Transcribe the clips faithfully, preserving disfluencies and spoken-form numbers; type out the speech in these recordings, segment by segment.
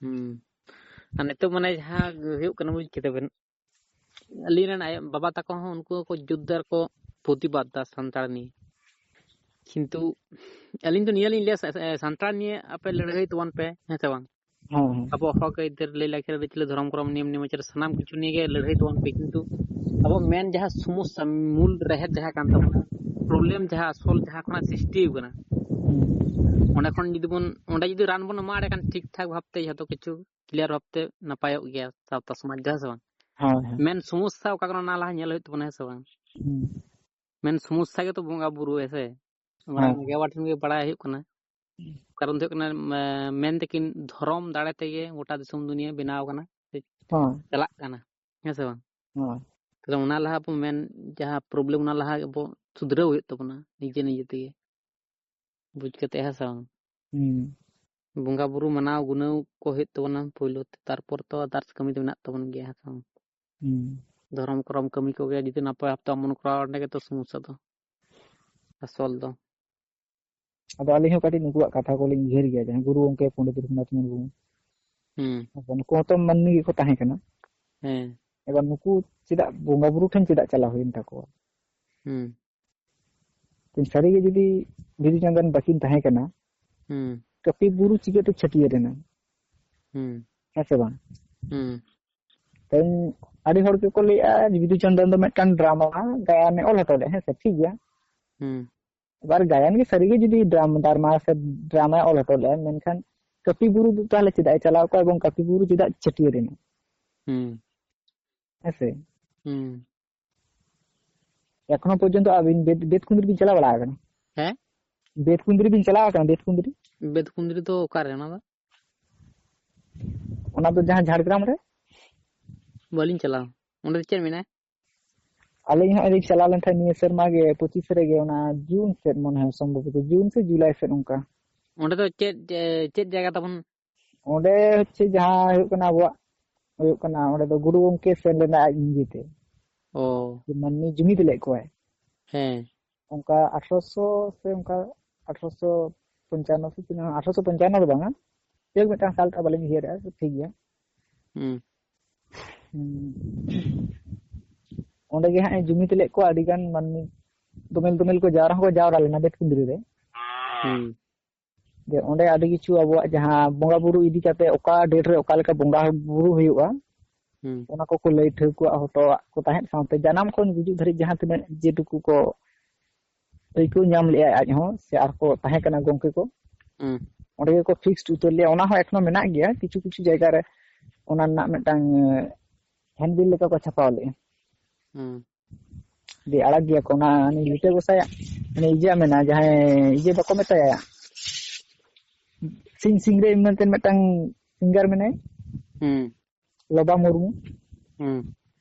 ᱦᱩᱸ᱾ ᱟᱨ ᱱᱤᱛᱚᱜ ᱢᱟᱱᱮ ᱡᱟᱦᱟᱸ ᱦᱩᱭᱩᱜ ᱠᱟᱱᱟ, ᱵᱩᱡᱽ ᱠᱮᱫᱟ ᱵᱮᱱ, ᱟᱹᱞᱤᱧ ᱨᱮᱱ ᱟᱭᱳ ᱵᱟᱵᱟ ᱛᱟᱠᱚ ᱦᱚᱸ ᱩᱱᱠᱩ ᱦᱚᱸᱠᱚ ᱡᱩᱛ ᱫᱟ ᱟᱨ ᱠᱚ ᱯᱨᱚᱛᱤᱵᱟᱫ ᱫᱟ ᱥᱟᱱᱛᱟᱲ ᱱᱤᱭᱮ᱾ ᱠᱤᱱᱛᱩ ᱟᱹᱞᱤᱧ ᱫᱚ ᱱᱤᱭᱟᱹ ᱞᱤᱧ ᱞᱟᱹᱭᱟ, ᱥᱟ-, ᱥᱟ-, ᱥᱟᱱᱛᱟᱲ ᱱᱤᱭᱮ ᱟᱯᱮ ᱞᱟᱹᱲᱦᱟᱹᱭ ᱛᱟᱵᱚᱱ ᱯᱮ, ᱦᱮᱸ ᱥᱮ ᱵᱟᱝ? ᱦᱮᱸ, ᱦᱮᱸ᱾ ᱟᱵᱚ ᱦᱚᱠ ᱟᱹᱭᱫᱟᱹᱨ, ᱞᱟᱹᱭ ᱞᱟᱠᱪᱟᱨ, ᱟᱹᱨᱤᱪᱟᱹᱞᱤ, ᱫᱷᱚᱨᱚᱢ, ᱠᱚᱨᱚᱢ, ᱱᱤᱭᱚᱢ ᱱᱮᱢᱟᱪᱟᱨ, ᱥᱟᱱᱟᱢ ᱠᱤᱪᱷᱩ ᱱᱤᱭᱮ ᱜᱮ ᱞᱟᱹᱲᱦᱟᱹᱭ ᱛᱟᱵᱚᱱ ᱯᱮ, ᱠᱤᱱᱛᱩ ᱟᱵᱚ ᱢᱮᱱ ᱡᱟᱦᱟᱸ ᱥᱚᱢᱚᱥᱥᱟ, ᱢᱩᱞ ᱨᱮᱦᱮᱫ ᱡᱟᱦᱟᱸ ᱠᱟᱱ ᱛᱟᱵᱚᱱᱟ, ᱯᱨᱚᱵᱞᱮᱢ ᱡᱟᱦᱟᱸ ᱟᱥᱚᱞ ᱡᱟᱦᱟᱸ ᱠᱷᱚᱱᱟᱜ ᱥᱨᱤᱥᱴᱤ ᱟᱠᱟᱱᱟ, ᱦᱩᱸ᱾ ᱚᱸᱰᱮ ᱠᱷᱚᱱ ᱡᱩᱫᱤ ᱵᱚᱱ, ᱚᱸᱰᱮ ᱡᱩᱫᱤ ᱨᱟᱱ ᱵᱚᱱ ᱮᱢᱟ, ᱮᱸᱰᱮᱠᱷᱟᱱ ᱴᱷᱤᱠ ᱴᱷᱟᱠ ᱵᱷᱟᱵᱛᱮ ᱡᱷᱚᱛᱚ ᱠᱤᱪᱷᱩ ᱠᱞᱤᱭᱟᱨ ᱵᱷᱟᱵᱛᱮ ᱱᱟᱯᱟᱭᱚᱜ ᱜᱮᱭᱟ ᱥᱟᱶᱛᱟ ᱥᱚᱢᱟᱡᱽ ᱫᱚ, ᱦᱮᱸ ᱥᱮ ᱵᱟᱝ? ᱦᱳᱭ, ᱦᱳᱭ᱾ ᱢᱮᱱ ᱥᱚᱢᱚᱥᱥᱟ ᱚᱠᱟ ᱠᱟᱱᱟ, ᱚᱱᱟ ᱞᱟᱦᱟ ᱧᱮᱞ ᱦᱩᱭᱩᱜ ᱛᱟᱵᱚᱱᱟ, ᱦᱮᱸ ᱥᱮ ᱵᱟᱝ? ᱦᱩᱸ᱾ ᱢᱮᱱ ᱥᱚᱢᱚᱥᱥᱟ ᱜᱮᱛᱚ ᱵᱚᱸᱜᱟ ᱵᱩᱨᱩ, ᱦᱮᱸ ᱥᱮ? ᱦᱮᱸ᱾ ᱜᱮ ᱵᱟᱵᱟ ᱴᱷᱮᱱ ᱜᱮ ᱵᱟᱲᱟᱭ ᱦᱩᱭᱩᱜ ᱠᱟᱱᱟ᱾ ᱦᱩᱸ᱾ ᱠᱟᱨᱚᱱ ᱫᱚ ᱦᱩᱭᱩᱜ ᱠᱟᱱᱟ, ᱢᱮ-, ᱢᱮᱱ ᱛᱟᱹᱠᱤᱱ ᱫᱷᱚᱨᱚᱢ ᱫᱟᱲᱮ ᱛᱮᱜᱮ ᱜᱚᱴᱟ ᱫᱤᱥᱚᱢ ᱫᱩᱱᱤᱭᱟᱹ ᱵᱮᱱᱟᱣ ᱟᱠᱟᱱᱟ, ᱥᱮ ᱦᱳᱭ᱾ ᱪᱟᱞᱟᱜ ᱠᱟᱱᱟ, ᱦᱮᱸ ᱥᱮ ᱵᱟᱝ? ᱦᱳᱭ᱾ ᱛᱟᱦᱞᱮ ᱚᱱᱟ ᱞᱟᱦᱟ ᱵᱚ ᱢᱮᱱ, ᱡᱟᱦᱟᱸ ᱯᱨᱚᱵᱞᱮᱢ, ᱚᱱᱟ ᱞᱟᱦᱟ ᱵᱚ ᱥᱩᱫᱷᱨᱟᱹᱣ ᱦᱩᱭᱩᱜ ᱛᱟᱵᱚᱱᱟ ᱱᱤᱡᱮ ᱱᱤᱡᱮ ᱛᱮᱜᱮ, ᱵᱩᱡᱽ ᱠᱟᱛᱮ, ᱦᱮᱸ ᱥᱮ ᱵᱟᱝ? ᱦᱩᱸ᱾ ᱵᱚᱸᱜᱟ ᱵᱩᱨᱩ ᱢᱟᱱᱟᱣ ᱜᱩᱱᱟᱹᱣ ᱠᱚ ᱦᱩᱭᱩᱜ ᱛᱟᱵᱚᱱᱟ ᱯᱳᱭᱞᱳ ᱛᱮ, ᱛᱟᱨᱯᱚᱨ ᱛᱚ others ᱠᱟᱹᱢᱤ ᱫᱚ ᱢᱮᱱᱟᱜ ᱛᱟᱵᱚᱱ ᱜᱮᱭᱟ, ᱦᱮᱸ ᱥᱮ ᱵᱟᱝ? ᱦᱩᱸ᱾ ᱫᱷᱚᱨᱚᱢ ᱠᱚᱨᱚᱢ ᱠᱟᱹᱢᱤ ᱠᱚᱜᱮ ᱡᱩᱫᱤ ᱱᱟᱯᱟᱭ ᱵᱷᱟᱵᱛᱮ ᱵᱟᱢ ᱠᱚᱨᱟᱣᱟ, ᱚᱸᱰᱮ ᱜᱮᱛᱚ ᱥᱚᱢᱚᱥᱥᱟ ᱫᱚ, ᱟᱥᱚᱞ ᱫᱚ᱾ ᱟᱫᱚ ᱟᱹᱞᱤᱧ ᱦᱚᱸ ᱠᱟᱹᱴᱤᱡ ᱱᱩᱠᱩᱣᱟᱜ ᱠᱟᱛᱷᱟ ᱠᱚᱞᱤᱧ ᱩᱭᱦᱟᱹᱨ ᱜᱮᱭᱟ, ᱡᱟᱦᱟᱸᱭ ᱜᱩᱨᱩ ᱜᱚᱢᱠᱮ ᱯᱚᱱᱰᱤᱛ ᱨᱚᱜᱷᱩᱱᱟᱛᱷ ᱢᱩᱨᱢᱩ᱾ ᱦᱩᱸ᱾ ᱟᱫᱚ ᱱᱩᱠᱩ ᱦᱚᱸᱛᱚ ᱢᱟᱹᱱᱢᱤ ᱜᱮᱠᱚ ᱛᱟᱦᱮᱸ ᱠᱟᱱᱟ᱾ ᱦᱮᱸ᱾ ᱮᱵᱟᱨ ᱱᱩᱠᱩ ᱪᱮᱫᱟᱜ ᱵᱚᱸᱜᱟ ᱵᱩᱨᱩ ᱴᱷᱮᱱ ᱪᱮᱫᱟᱜ ᱪᱟᱞᱟᱣ ᱦᱩᱭᱮᱱ ᱛᱟᱠᱚᱣᱟ? ᱦᱩᱸ᱾ ᱥᱟᱹᱨᱤᱜᱮ ᱡᱩᱫᱤ ᱵᱤᱫᱩ ᱪᱟᱸᱫᱟᱱ ᱵᱟᱹᱠᱤᱱ ᱛᱟᱦᱮᱸ ᱠᱟᱱᱟ, ᱦᱩᱸ᱾ ᱠᱟᱹᱯᱤ ᱵᱩᱨᱩ ᱪᱤᱠᱟᱹᱛᱮ ᱪᱷᱟᱹᱴᱭᱟᱹᱨ ᱮᱱᱟ? ᱦᱩᱸ᱾ ᱦᱮᱸ ᱥᱮ ᱵᱟᱝ? ᱦᱩᱸ᱾ ᱛᱮᱦᱮᱧ ᱟᱹᱰᱤ ᱦᱚᱲ ᱜᱮᱠᱚ ᱞᱟᱹᱭᱮᱜᱼᱟ, ᱵᱤᱫᱩ ᱪᱟᱸᱫᱟᱱ ᱫᱚ ᱢᱤᱫᱴᱟᱝ ᱰᱨᱟᱢᱟ ᱜᱟᱭᱟᱱᱮ ᱚᱞ ᱦᱚᱴᱚ ᱞᱮᱫ, ᱦᱮᱸ ᱥᱮ, ᱴᱷᱤᱠ ᱜᱮᱭᱟ᱾ ᱦᱩᱸ᱾ ᱮᱵᱟᱨ ᱜᱟᱭᱟᱱ ᱜᱮ ᱥᱟᱹᱨᱤᱜᱮ ᱡᱩᱫᱤ ᱰᱨᱟᱢ-, ᱰᱨᱟᱢᱟ ᱥᱮ ᱰᱨᱟᱢᱟᱭ ᱚᱞ ᱦᱚᱴᱚ ᱞᱮᱫᱼᱟ, ᱢᱮᱱᱠᱷᱟᱱ ᱠᱟᱹᱯᱤ ᱵᱩᱨᱩ ᱫᱚ ᱛᱟᱦᱚᱞᱮ ᱪᱮᱫᱟᱜ ᱮ ᱪᱟᱞᱟᱣ ᱠᱚᱜᱼᱟ ᱮᱵᱚᱝ ᱠᱟᱹᱯᱤ ᱵᱩᱨᱩ ᱪᱮᱫᱟᱜ ᱪᱷᱟᱹᱴᱭᱟᱹᱨ ᱮᱱᱟ? ᱦᱩᱸ᱾ ᱦᱮᱸ ᱥᱮ? ᱦᱩᱸ᱾ ᱮᱠᱷᱚᱱᱳ ᱯᱚᱨᱡᱚᱱᱛᱚ ᱟᱹᱵᱤᱱ ᱵᱮᱛ-, ᱵᱮᱛᱠᱩᱸᱫᱽᱨᱤ ᱵᱤᱱ ᱪᱟᱞᱟᱣ ᱵᱟᱲᱟ ᱟᱠᱟᱱᱟ? ᱦᱮᱸ? ᱵᱮᱛᱠᱩᱸᱫᱽᱨᱤ ᱵᱤᱱ ᱪᱟᱞᱟᱣ ᱟᱠᱟᱱᱟ, ᱵᱮᱛᱠᱩᱸᱫᱽᱨᱤ? ᱵᱮᱛᱠᱩᱸᱫᱽᱨᱤ ᱫᱚ ᱚᱠᱟᱨᱮ ᱚᱱᱟ ᱫᱚ? ᱚᱱᱟ ᱫᱚ ᱡᱟᱦᱟᱸ ᱡᱷᱟᱲᱜᱨᱟᱢ ᱨᱮ? ᱵᱟᱹᱞᱤᱧ ᱪᱟᱞᱟᱣ᱾ ᱚᱸᱰᱮ ᱫᱚ ᱪᱮᱫ ᱢᱮᱱᱟᱜᱼᱟ? ᱟᱹᱞᱤᱧ ᱦᱚᱸ ᱞᱤᱧ ᱪᱟᱞᱟᱣ ᱞᱮᱱ ᱛᱟᱦᱮᱸᱫ ᱱᱤᱭᱟᱹ ᱥᱮᱨᱢᱟ ᱜᱮ, ᱯᱚᱸᱪᱤᱥ ᱨᱮᱜᱮ, ᱚᱱᱟ ᱡᱩᱱ ᱥᱮᱫ ᱢᱚᱱᱮ ᱦᱚᱭ, ᱥᱚᱢᱵᱷᱚᱵᱚᱛᱚ ᱡᱩᱱ ᱥᱮ ᱡᱩᱞᱟᱭ ᱥᱮᱫ ᱚᱱᱠᱟ᱾ ᱚᱸᱰᱮ ᱫᱚ ᱪᱮᱫ, ᱮ, ᱪᱮᱫ ᱡᱟᱭᱜᱟ ᱛᱟᱵᱚᱱ? ᱚᱸᱰᱮ ᱦᱚᱪᱪᱷᱮ ᱡᱟᱦᱟᱸ ᱦᱩᱭᱩᱜ ᱠᱟᱱᱟ ᱟᱵᱚᱣᱟᱜ, ᱦᱩᱭᱩᱜ ᱠᱟᱱᱟ ᱚᱸᱰᱮ ᱫᱚ ᱜᱩᱨᱩ ᱜᱚᱢᱠᱮ ᱥᱮᱱ ᱞᱮᱱᱟ ᱟᱡ ᱱᱤᱡᱮᱛᱮ᱾ ᱚ᱾ ᱡᱮ ᱢᱟᱹᱱᱢᱤ ᱡᱩᱢᱤᱫ ᱞᱮᱫ ᱠᱚᱣᱟᱭ᱾ ᱦᱮᱸ᱾ ᱚᱱᱠᱟ ᱟᱴᱷᱨᱚᱥᱚ ᱥᱮ ᱚᱱᱠᱟ ᱟᱴᱷᱨᱚᱥᱚ ᱯᱚᱧᱪᱟᱱᱱᱚ ᱥᱮ ᱛᱤᱱᱟᱹᱜ, ᱟᱴᱷᱨᱚᱥᱚ ᱯᱚᱧᱪᱟᱱᱱᱚ ᱫᱚ ᱵᱟᱝᱟ, ᱡᱟᱭᱦᱳᱠ, ᱢᱤᱫᱴᱟᱝ ᱥᱟᱞ ᱴᱟᱜ ᱵᱟᱹᱞᱤᱧ ᱩᱭᱦᱟᱹᱨᱮᱜᱼᱟ, ᱴᱷᱤᱠ ᱜᱮᱭᱟ᱾ ᱦᱩᱸ᱾ ᱦᱩᱸ᱾ ᱚᱸᱰᱮ ᱜᱮ ᱦᱟᱸᱜ ᱮ ᱡᱩᱢᱤᱫ ᱞᱮᱫ ᱠᱚᱣᱟ ᱟᱹᱰᱤ ᱜᱟᱱ ᱢᱟᱹᱱᱢᱤ, ᱫᱚᱢᱮᱞ ᱫᱚᱢᱮᱞ ᱠᱚ ᱡᱟᱣᱨᱟ ᱦᱚᱸᱠᱚ ᱡᱟᱣᱨᱟ ᱞᱮᱱᱟ ᱵᱮᱛᱠᱩᱸᱫᱽᱨᱤ ᱨᱮ᱾ ᱦᱩᱸ᱾ ᱡᱮ ᱚᱸᱰᱮ ᱟᱹᱰᱤ ᱠᱤᱪᱷᱩ ᱟᱵᱚᱣᱟᱜ ᱡᱟᱦᱟᱸ ᱵᱚᱸᱜᱟ ᱵᱩᱨᱩ ᱤᱫᱤ ᱠᱟᱛᱮ, ᱚᱠᱟ date ᱨᱮ ᱚᱠᱟ ᱞᱮᱠᱟ ᱵᱚᱸᱜᱟ ᱵᱩᱨᱩ ᱦᱩᱭᱩᱜᱼᱟ, ᱦᱩᱸ᱾ ᱚᱱᱟ ᱠᱚᱠᱚ ᱞᱟᱹᱭ ᱴᱷᱟᱹᱣᱠᱟᱹ ᱦᱚᱴᱚᱣᱟᱜ ᱠᱚ ᱛᱟᱦᱮᱸᱫ, ᱥᱟᱶᱛᱮ ᱡᱟᱱᱟᱢ ᱠᱷᱚᱱ ᱜᱩᱡᱩᱜ ᱫᱷᱟᱹᱨᱤᱡ ᱡᱟᱦᱟᱸ ᱛᱤᱱᱟᱹᱜ ᱡᱮᱴᱩᱠᱩ ᱠᱚ ᱟᱹᱭᱠᱟᱹᱣ ᱧᱟᱢ ᱞᱮᱜᱼᱟᱭ ᱟᱡ ᱦᱚᱸ, ᱥᱮ ᱟᱨ ᱠᱚ ᱛᱟᱦᱮᱸ ᱠᱟᱱᱟ ᱜᱚᱢᱠᱮ ᱠᱚ, ᱦᱩᱸ᱾ ᱚᱸᱰᱮ ᱜᱮᱠᱚ fixed ᱩᱛᱟᱹᱨ ᱞᱮᱜᱼᱟ᱾ ᱚᱱᱟ ᱦᱚᱸ ᱮᱠᱷᱚᱱᱳ ᱢᱮᱱᱟᱜ ᱜᱮᱭᱟ, ᱠᱤᱪᱷᱩ ᱠᱤᱪᱷᱩ ᱡᱟᱭᱜᱟ ᱨᱮ ᱚᱱᱟ ᱨᱮᱱᱟᱜ ᱢᱤᱫᱴᱟᱝ, ᱮ, handbill ᱞᱮᱠᱟ ᱠᱚ ᱪᱷᱟᱯᱟᱣ ᱞᱮᱜᱼᱟ᱾ ᱦᱩᱸ᱾ ᱫᱤᱭᱮ ᱟᱲᱟᱜ ᱜᱮᱭᱟ ᱠᱚ ᱚᱱᱟ, ᱩᱱᱤ ᱞᱤᱴᱟᱹ ᱜᱚᱸᱥᱟᱭᱟᱜ, ᱩᱱᱤ ᱤᱭᱟᱹ ᱢᱮᱱᱟ, ᱡᱟᱦᱟᱸᱭ ᱤᱭᱟᱹ ᱵᱟᱠᱚ ᱢᱮᱛᱟᱭᱟ, ᱥᱤᱝ ᱥᱤᱝᱨᱟᱹᱭ ᱢᱮᱱᱛᱮ ᱢᱤᱫᱴᱟᱝ singer ᱢᱮᱱᱟᱭ, ᱦᱩᱸ᱾ ᱞᱚᱵᱟ ᱢᱩᱨᱢᱩ, ᱦᱩᱸ᱾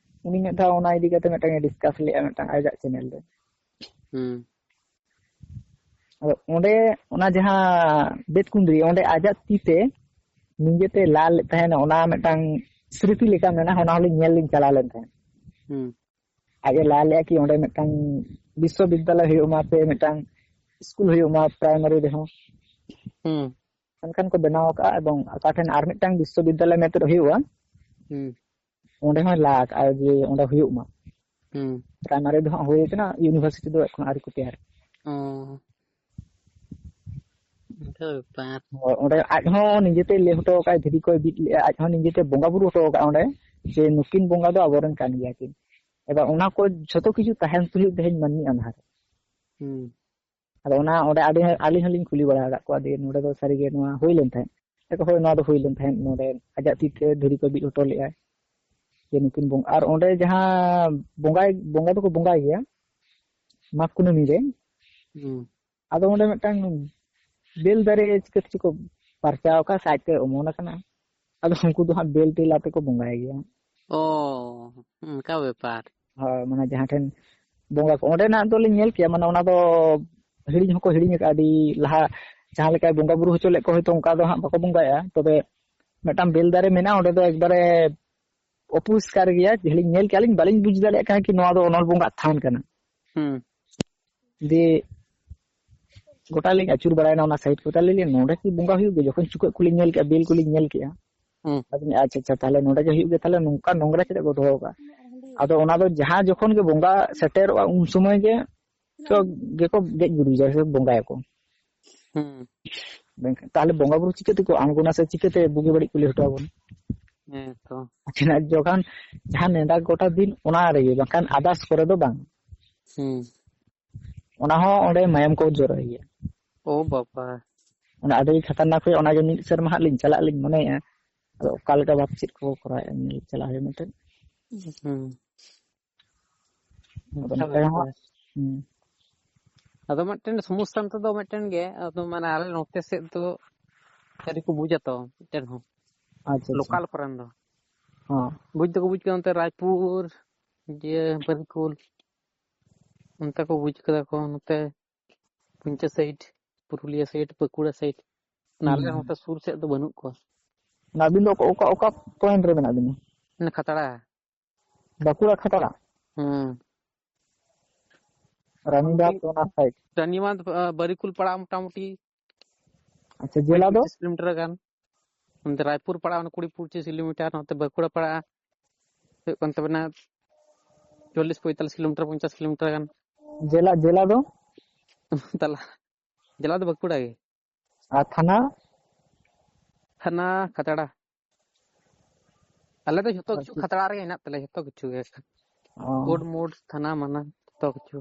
ᱩᱱᱤ ᱢᱤᱫ ᱫᱷᱟᱣ ᱚᱱᱟ ᱤᱫᱤ ᱠᱟᱛᱮ ᱢᱤᱫᱴᱟᱝ ᱮ discuss ᱞᱮᱜᱼᱟ ᱢᱤᱫᱴᱟᱝ ᱟᱡᱟᱜ channel ᱨᱮ᱾ ᱦᱩᱸ᱾ ᱟᱫᱚ ᱚᱸᱰᱮ ᱚᱱᱟ ᱡᱟᱦᱟᱸ ᱵᱮᱛᱠᱩᱸᱫᱽᱨᱤ, ᱚᱸᱰᱮ ᱟᱡᱟᱜ ᱛᱤ ᱛᱮ ᱱᱤᱡᱮᱛᱮ ᱞᱟ ᱞᱮᱫ ᱛᱟᱦᱮᱱᱟ, ᱚᱱᱟ ᱢᱤᱫᱴᱟᱝ ᱥᱨᱤᱛᱤ ᱞᱮᱠᱟ ᱢᱮᱱᱟᱜᱼᱟ, ᱚᱱᱟ ᱦᱚᱸᱞᱤᱧ ᱧᱮᱞ ᱞᱤᱧ ᱪᱟᱞᱟᱣ ᱞᱮᱱ ᱛᱟᱦᱮᱸᱫ᱾ ᱦᱩᱸ᱾ ᱟᱡ ᱮ ᱞᱟ ᱞᱮᱜᱼᱟ ᱠᱤ ᱚᱸᱰᱮ ᱢᱤᱫᱴᱟᱝ ᱵᱤᱥᱥᱚᱵᱤᱫᱽᱫᱟᱞᱚᱭ ᱦᱩᱭᱩᱜ ᱢᱟ ᱥᱮ ᱢᱤᱫᱴᱟᱝ ᱥᱠᱩᱞ ᱦᱩᱭᱩᱜ ᱢᱟ primary ᱨᱮᱦᱚᱸ᱾ ᱦᱩᱸ᱾ ᱢᱮᱱᱠᱷᱟᱱ ᱠᱚ ᱵᱮᱱᱟᱣ ᱟᱠᱟᱫᱼᱟ, ᱮᱵᱚᱝ ᱚᱠᱟ ᱴᱷᱮᱱ ᱟᱨ ᱢᱤᱫᱴᱟᱝ ᱵᱤᱥᱥᱚᱵᱤᱫᱽᱫᱟᱞᱚᱭ ᱢᱮᱱᱛᱮ ᱦᱩᱭᱩᱜᱼᱟ, ᱦᱩᱸ᱾ ᱚᱸᱰᱮ ᱦᱚᱸᱭ ᱞᱟ ᱟᱠᱟᱫᱼᱟ ᱡᱮ ᱚᱸᱰᱮ ᱦᱩᱭᱩᱜ ᱢᱟ᱾ ᱦᱩᱸ᱾ primary ᱫᱚ ᱦᱟᱸᱜ ᱦᱩᱭ ᱟᱠᱟᱱᱟ, university ᱫᱚ ᱮᱠᱷᱚᱱ ᱟᱹᱣᱨᱤ ᱠᱚ ᱛᱮᱭᱟᱨᱟ᱾ ᱚ᱾ ᱚᱱᱠᱟ ᱵᱮᱯᱟᱨ᱾ ᱦᱳᱭ, ᱚᱸᱰᱮ ᱟᱡ ᱦᱚᱸ ᱱᱤᱡᱮᱛᱮ ᱞᱟᱹᱭ ᱦᱚᱴᱚ ᱟᱠᱟᱫᱼᱟᱭ, ᱫᱷᱤᱨᱤ ᱠᱚᱭ ᱵᱤᱫ ᱞᱮᱜᱼᱟ, ᱟᱡ ᱦᱚᱸ ᱱᱤᱡᱮᱛᱮ ᱵᱚᱸᱜᱟ ᱵᱩᱨᱩ ᱦᱚᱴᱚ ᱟᱠᱟᱫᱼᱟ ᱚᱸᱰᱮ, ᱡᱮ ᱱᱩᱠᱤᱱ ᱵᱚᱸᱜᱟ ᱫᱚ ᱟᱵᱚᱨᱮᱱ ᱠᱟᱱ ᱜᱮᱭᱟ ᱠᱤᱱ᱾ ᱮᱵᱟᱨ ᱚᱱᱟ ᱠᱚ ᱡᱷᱚᱛᱚ ᱠᱤᱪᱷᱩ ᱛᱟᱦᱮᱱ ᱛᱩᱞᱩᱡ ᱛᱮᱦᱮᱧ ᱢᱟᱹᱱᱢᱤ ᱟᱸᱫᱷᱟᱨ᱾ ᱦᱩᱸ᱾ ᱟᱫᱚ ᱚᱱᱟ ᱚᱸᱰᱮ ᱟᱹᱰᱤ, ᱟᱹᱞᱤᱧ ᱦᱚᱸᱞᱤᱧ ᱠᱩᱞᱤ ᱵᱟᱲᱟ ᱟᱠᱟᱫ ᱠᱚᱣᱟ, ᱡᱮ ᱱᱚᱰᱮ ᱫᱚ ᱥᱟᱹᱨᱤᱜᱮ ᱱᱚᱣᱟ ᱦᱩᱭ ᱞᱮᱱ ᱛᱟᱦᱮᱸᱫ? ᱞᱟᱹᱭ ᱟᱠᱚ, "ᱦᱳᱭ, ᱱᱚᱣᱟ ᱫᱚ ᱦᱩᱭ ᱞᱮᱱ ᱛᱟᱦᱮᱸᱫ, ᱱᱚᱰᱮ ᱟᱡᱟᱜ ᱛᱤ ᱛᱮ ᱫᱷᱤᱨᱤ ᱠᱚ ᱵᱤᱫ ᱦᱚᱴᱚ ᱞᱮᱫᱼᱟ, ᱡᱮ ᱱᱩᱠᱤᱱ ᱵᱚᱸᱜᱟ", ᱟᱨ ᱚᱸᱰᱮ ᱡᱟᱦᱟᱸ ᱵᱚᱸᱜᱟᱭ, ᱵᱚᱸᱜᱟ ᱫᱚᱠᱚ ᱵᱚᱸᱜᱟᱭ ᱜᱮᱭᱟ ᱢᱟᱜᱽ ᱠᱩᱱᱟᱹᱢᱤ ᱨᱮ, ᱦᱩᱸ᱾ ᱟᱫᱚ ᱚᱸᱰᱮ ᱢᱤᱫᱴᱟᱝ ᱵᱮᱞ ᱫᱟᱨᱮ ᱪᱤᱠᱟᱹ ᱛᱮᱪᱚ ᱠᱚ ᱯᱟᱨᱪᱟᱣ ᱟᱠᱟᱫ, ᱥᱟᱡ ᱛᱮ ᱚᱢᱚᱱ ᱟᱠᱟᱱᱟ᱾ ᱟᱫᱚ ᱩᱱᱠᱩ ᱫᱚ ᱦᱟᱸᱜ ᱵᱮᱞ ᱛᱮᱞᱟ ᱛᱮᱠᱚ ᱵᱚᱸᱜᱟᱭ ᱜᱮᱭᱟ᱾ ᱚ, ᱚᱱᱠᱟ ᱵᱮᱯᱟᱨ᱾ ᱦᱳᱭ, ᱢᱟᱱᱮ ᱡᱟᱦᱟᱸ ᱴᱷᱮᱱ ᱵᱚᱸᱜᱟ ᱠᱚ, ᱚᱸᱰᱮᱱᱟᱜ ᱫᱚᱞᱤᱧ ᱧᱮᱞ ᱠᱮᱜᱼᱟ, ᱢᱟᱱᱮ ᱚᱱᱟ ᱫᱚ ᱦᱤᱲᱤᱧ ᱦᱚᱸᱠᱚ ᱦᱤᱲᱤᱧ ᱟᱠᱟᱫᱼᱟ ᱟᱹᱰᱤ ᱞᱟᱦᱟ, ᱡᱟᱦᱟᱸ ᱞᱮᱠᱟᱭ ᱵᱚᱸᱜᱟ ᱵᱩᱨᱩ ᱦᱚᱪᱚ ᱞᱮᱫ ᱠᱚ, ᱦᱚᱭᱛᱳ ᱚᱱᱠᱟ ᱫᱚ ᱦᱟᱸᱜ ᱵᱟᱠᱚ ᱵᱚᱸᱜᱟᱭᱟ᱾ ᱛᱚᱵᱮ ᱢᱤᱫᱴᱟᱝ ᱵᱮᱞ ᱫᱟᱨᱮ ᱢᱮᱱᱟᱜᱼᱟ, ᱚᱸᱰᱮ ᱫᱚ ᱮᱠᱵᱟᱨᱮ ᱚᱯᱚᱨᱤᱥᱠᱟᱨ ᱜᱮᱭᱟ, ᱦᱤᱲᱤᱧ ᱧᱮᱞ ᱠᱮᱜᱼᱟ ᱞᱤᱧ, ᱵᱟᱹᱞᱤᱧ ᱵᱩᱡᱽ ᱫᱟᱲᱮᱭᱟᱜ ᱠᱟᱱᱟ ᱠᱤ ᱱᱚᱣᱟ ᱫᱚ ᱚᱱᱚᱞ ᱵᱚᱸᱜᱟᱜ ᱛᱷᱟᱱ ᱠᱟᱱᱟ᱾ ᱦᱩᱸ᱾ ᱫᱤᱭᱮ ᱜᱚᱴᱟ ᱞᱤᱧ ᱟᱹᱪᱩᱨ ᱵᱟᱲᱟᱭᱮᱱᱟ ᱚᱱᱟ ᱥᱟᱭᱤᱰ ᱠᱚ᱾ ᱛᱟᱦᱞᱮ ᱞᱤᱧ, ᱱᱚᱰᱮ ᱠᱤ ᱵᱚᱸᱜᱟ ᱦᱩᱭᱩᱜ ᱜᱮᱭᱟ? ᱡᱚᱠᱷᱚᱱ ᱪᱩᱠᱟᱹᱜ ᱠᱚᱞᱤᱧ ᱧᱮᱞ ᱠᱮᱜᱼᱟ, ᱵᱮᱞ ᱠᱚᱞᱤᱧ ᱧᱮᱞ ᱠᱮᱜᱼᱟ, ᱦᱩᱸ᱾ ᱟᱫᱚ ᱞᱤᱧ, ᱟᱪᱪᱷᱟ, ᱟᱪᱪᱷᱟ, ᱛᱟᱦᱞᱮ ᱱᱚᱰᱮ ᱜᱮ ᱦᱩᱭᱩᱜ ᱜᱮᱭᱟ, ᱛᱟᱦᱞᱮ ᱱᱚᱝᱠᱟ ᱱᱚᱝᱨᱟ ᱪᱮᱫᱟᱜ ᱠᱚ ᱫᱚᱦᱚ ᱠᱟᱜᱼᱟ? ᱟᱫᱚ ᱚᱱᱟ ᱫᱚ ᱡᱟᱦᱟᱸ ᱡᱚᱠᱷᱚᱱ ᱜᱮ ᱵᱚᱸᱜᱟ ᱥᱮᱴᱮᱨᱚᱜᱼᱟ, ᱩᱱ ᱥᱚᱢᱚᱭ ᱜᱮ ᱪᱚ ᱜᱮᱠᱚ ᱜᱮᱡ ᱜᱩᱨᱤᱡᱟ ᱥᱮ ᱵᱚᱸᱜᱟᱭᱟᱠᱚ᱾ ᱦᱩᱸ᱾ ᱢᱮᱱᱠᱷᱟᱱ ᱛᱟᱦᱞᱮ ᱵᱚᱸᱜᱟ ᱵᱩᱨᱩ ᱪᱤᱠᱟᱹ ᱛᱮᱠᱚ ᱟᱬᱜᱚᱱᱟ ᱥᱮ ᱪᱤᱠᱟᱹᱛᱮ ᱵᱩᱜᱤ ᱵᱟᱹᱲᱤᱡ ᱠᱚ ᱞᱟᱹᱭ ᱦᱚᱴᱚ ᱟᱵᱚᱱᱟ? ᱦᱮᱸ ᱛᱚ᱾ ᱟᱪᱪᱷᱟ, ᱡᱚᱠᱷᱚᱱ ᱡᱟᱦᱟᱸ ᱱᱮᱰᱟ ᱜᱚᱴᱟ ᱫᱤᱱ, ᱚᱱᱟ ᱨᱮᱜᱮ, ᱵᱟᱝᱠᱷᱟᱱ ᱟᱫᱟᱥ ᱠᱚᱨᱮ ᱫᱚ ᱵᱟᱝ᱾ ᱦᱩᱸ᱾ ᱚᱱᱟ ᱦᱚᱸ ᱚᱸᱰᱮ ᱢᱟᱭᱟᱢ ᱠᱚ ᱡᱚᱨᱚᱭ ᱜᱮᱭᱟ᱾ ᱳ ᱵᱟᱵᱟ᱾ ᱚᱱᱟ ᱟᱹᱰᱤ ᱠᱷᱟᱛᱟᱨᱱᱟᱠ ᱦᱩᱭᱩᱜᱼᱟ᱾ ᱚᱱᱟᱜᱮ ᱢᱤᱫ ᱥᱮᱨᱢᱟ ᱦᱟᱸᱜ ᱞᱤᱧ ᱪᱟᱞᱟᱜ ᱞᱤᱧ ᱢᱚᱱᱮᱭᱮᱫᱼᱟ᱾ ᱟᱫᱚ ᱚᱠᱟ ᱞᱮᱠᱟ ᱵᱷᱟᱵᱽ ᱪᱮᱫ ᱠᱚ ᱠᱚᱨᱟᱣᱮᱫᱼᱟ, ᱧᱮᱞ ᱪᱟᱞᱟᱜ ᱦᱩᱭᱩᱜᱼᱟ ᱢᱤᱫᱴᱮᱱ᱾ ᱦᱩᱸ᱾ ᱟᱫᱚ ᱚᱱᱠᱟ ᱱᱚᱛᱮ ᱦᱚᱸ ᱵᱮᱯᱟᱨ᱾ ᱦᱩᱸ᱾ ᱟᱫᱚ ᱢᱤᱫᱴᱮᱱ ᱥᱚᱢᱚᱥᱥᱟ ᱱᱚᱛᱮ ᱫᱚ ᱢᱤᱫᱴᱮᱱ ᱜᱮ, ᱟᱫᱚ ᱢᱟᱱᱮ ᱟᱞᱮ ᱱᱚᱛᱮ ᱥᱮᱫ ᱫᱚ ᱟᱹᱰᱤ ᱠᱚ ᱵᱩᱡᱟ ᱛᱚ ᱢᱤᱫᱴᱮᱱ ᱦᱚᱸ᱾ ᱟᱪᱪᱷᱟ, ᱟᱪᱪᱷᱟ᱾ ᱞᱳᱠᱟᱞ ᱠᱚᱨᱮᱱ ᱫᱚ᱾ ᱦᱚᱸ᱾ ᱵᱩᱡᱽ ᱫᱚᱠᱚ ᱵᱩᱡᱽ ᱠᱮᱫᱟ ᱚᱱᱛᱮ ᱨᱟᱭᱯᱩᱨ, ᱤᱭᱟᱹ, ᱵᱟᱨᱤᱠᱩᱞ, ᱚᱱᱛᱮ ᱠᱚ ᱵᱩᱡᱽ ᱠᱟᱫᱟ ᱠᱚ, ᱱᱚᱛᱮ Puncha side, Purulia side, Bankura side. ᱚᱱᱟ ᱟᱞᱮ ᱦᱩᱸ᱾ ᱱᱚᱛᱮ ᱥᱩᱨ ᱥᱮᱫ ᱫᱚ ᱵᱟᱹᱱᱩᱜ ᱠᱚᱣᱟ᱾ ᱟᱹᱵᱤᱱ ᱫᱚ ᱚᱠᱟ, ᱚᱠᱟ, ᱚᱠᱟ ᱯᱚᱭᱮᱱᱴ ᱨᱮ ᱢᱮᱱᱟᱜ ᱵᱤᱱᱟ? ᱚᱱᱟ ᱠᱷᱟᱛᱲᱟ᱾ ᱵᱟᱸᱠᱩᱲᱟ ᱠᱷᱟᱛᱲᱟ? ᱦᱩᱸ᱾ ᱨᱟᱱᱤᱵᱟᱸᱫᱷ ᱚᱱᱟ ᱥᱟᱭᱤᱰ? ᱨᱟᱱᱤᱵᱟᱸᱫᱷ, ᱟ, ᱵᱟᱨᱤᱠᱩᱞ ᱯᱟᱲᱟ ᱢᱚᱴᱟᱢᱩᱴᱤ ᱟᱪᱪᱷᱟ, ᱡᱮᱞᱟ ᱫᱚ? ᱯᱚᱸᱭᱛᱨᱤᱥ ᱠᱤᱞᱳᱢᱤᱴᱟᱨ ᱜᱟᱱ᱾ ᱚᱱᱛᱮ ᱨᱟᱭᱯᱩᱨ ᱯᱟᱲᱟᱜᱼᱟ ᱚᱱᱟ ᱠᱩᱲᱤ ᱯᱚᱸᱪᱤᱥ ᱠᱤᱞᱳᱢᱤᱴᱟᱨ, ᱱᱚᱛᱮ ᱵᱟᱸᱠᱩᱲᱟ ᱯᱟᱲᱟᱜᱼᱟ ᱦᱩᱭᱩᱜ ᱠᱟᱱ ᱛᱟᱵᱮᱱᱟ ᱪᱚᱞᱞᱤᱥ ᱯᱚᱸᱭᱛᱟᱞᱞᱤᱥ ᱠᱤᱞᱳᱢᱤᱴᱟᱨ, ᱯᱚᱧᱪᱟᱥ ᱠᱤᱞᱳᱢᱤᱴᱟᱨ ᱜᱟᱱ᱾ ᱡᱮᱞᱟ, ᱡᱮᱞᱟ ᱫᱚ? ᱛᱟᱞᱟ, ᱡᱮᱞᱟ ᱫᱚ ᱵᱟᱸᱠᱩᱲᱟ ᱜᱮ᱾ ᱟᱨ ᱛᱷᱟᱱᱟ? ᱛᱷᱟᱱᱟ ᱠᱷᱟᱛᱲᱟ᱾ ᱟᱞᱮ ᱫᱚ ᱡᱷᱚᱛᱚ ᱠᱤᱪᱷᱩ ᱟᱪᱪᱷᱟ᱾ ᱠᱷᱟᱛᱲᱟ ᱨᱮᱜᱮ ᱦᱮᱱᱟᱜ ᱛᱟᱞᱮᱭᱟ, ᱡᱷᱚᱛᱚ ᱠᱤᱪᱷᱩ ᱜᱮ᱾ ᱚ᱾ ᱠᱳᱰ ᱢᱳᱰ, ᱛᱷᱟᱱᱟ ᱢᱟᱱᱟ, ᱡᱷᱚᱛᱚ ᱠᱤᱪᱷᱩ᱾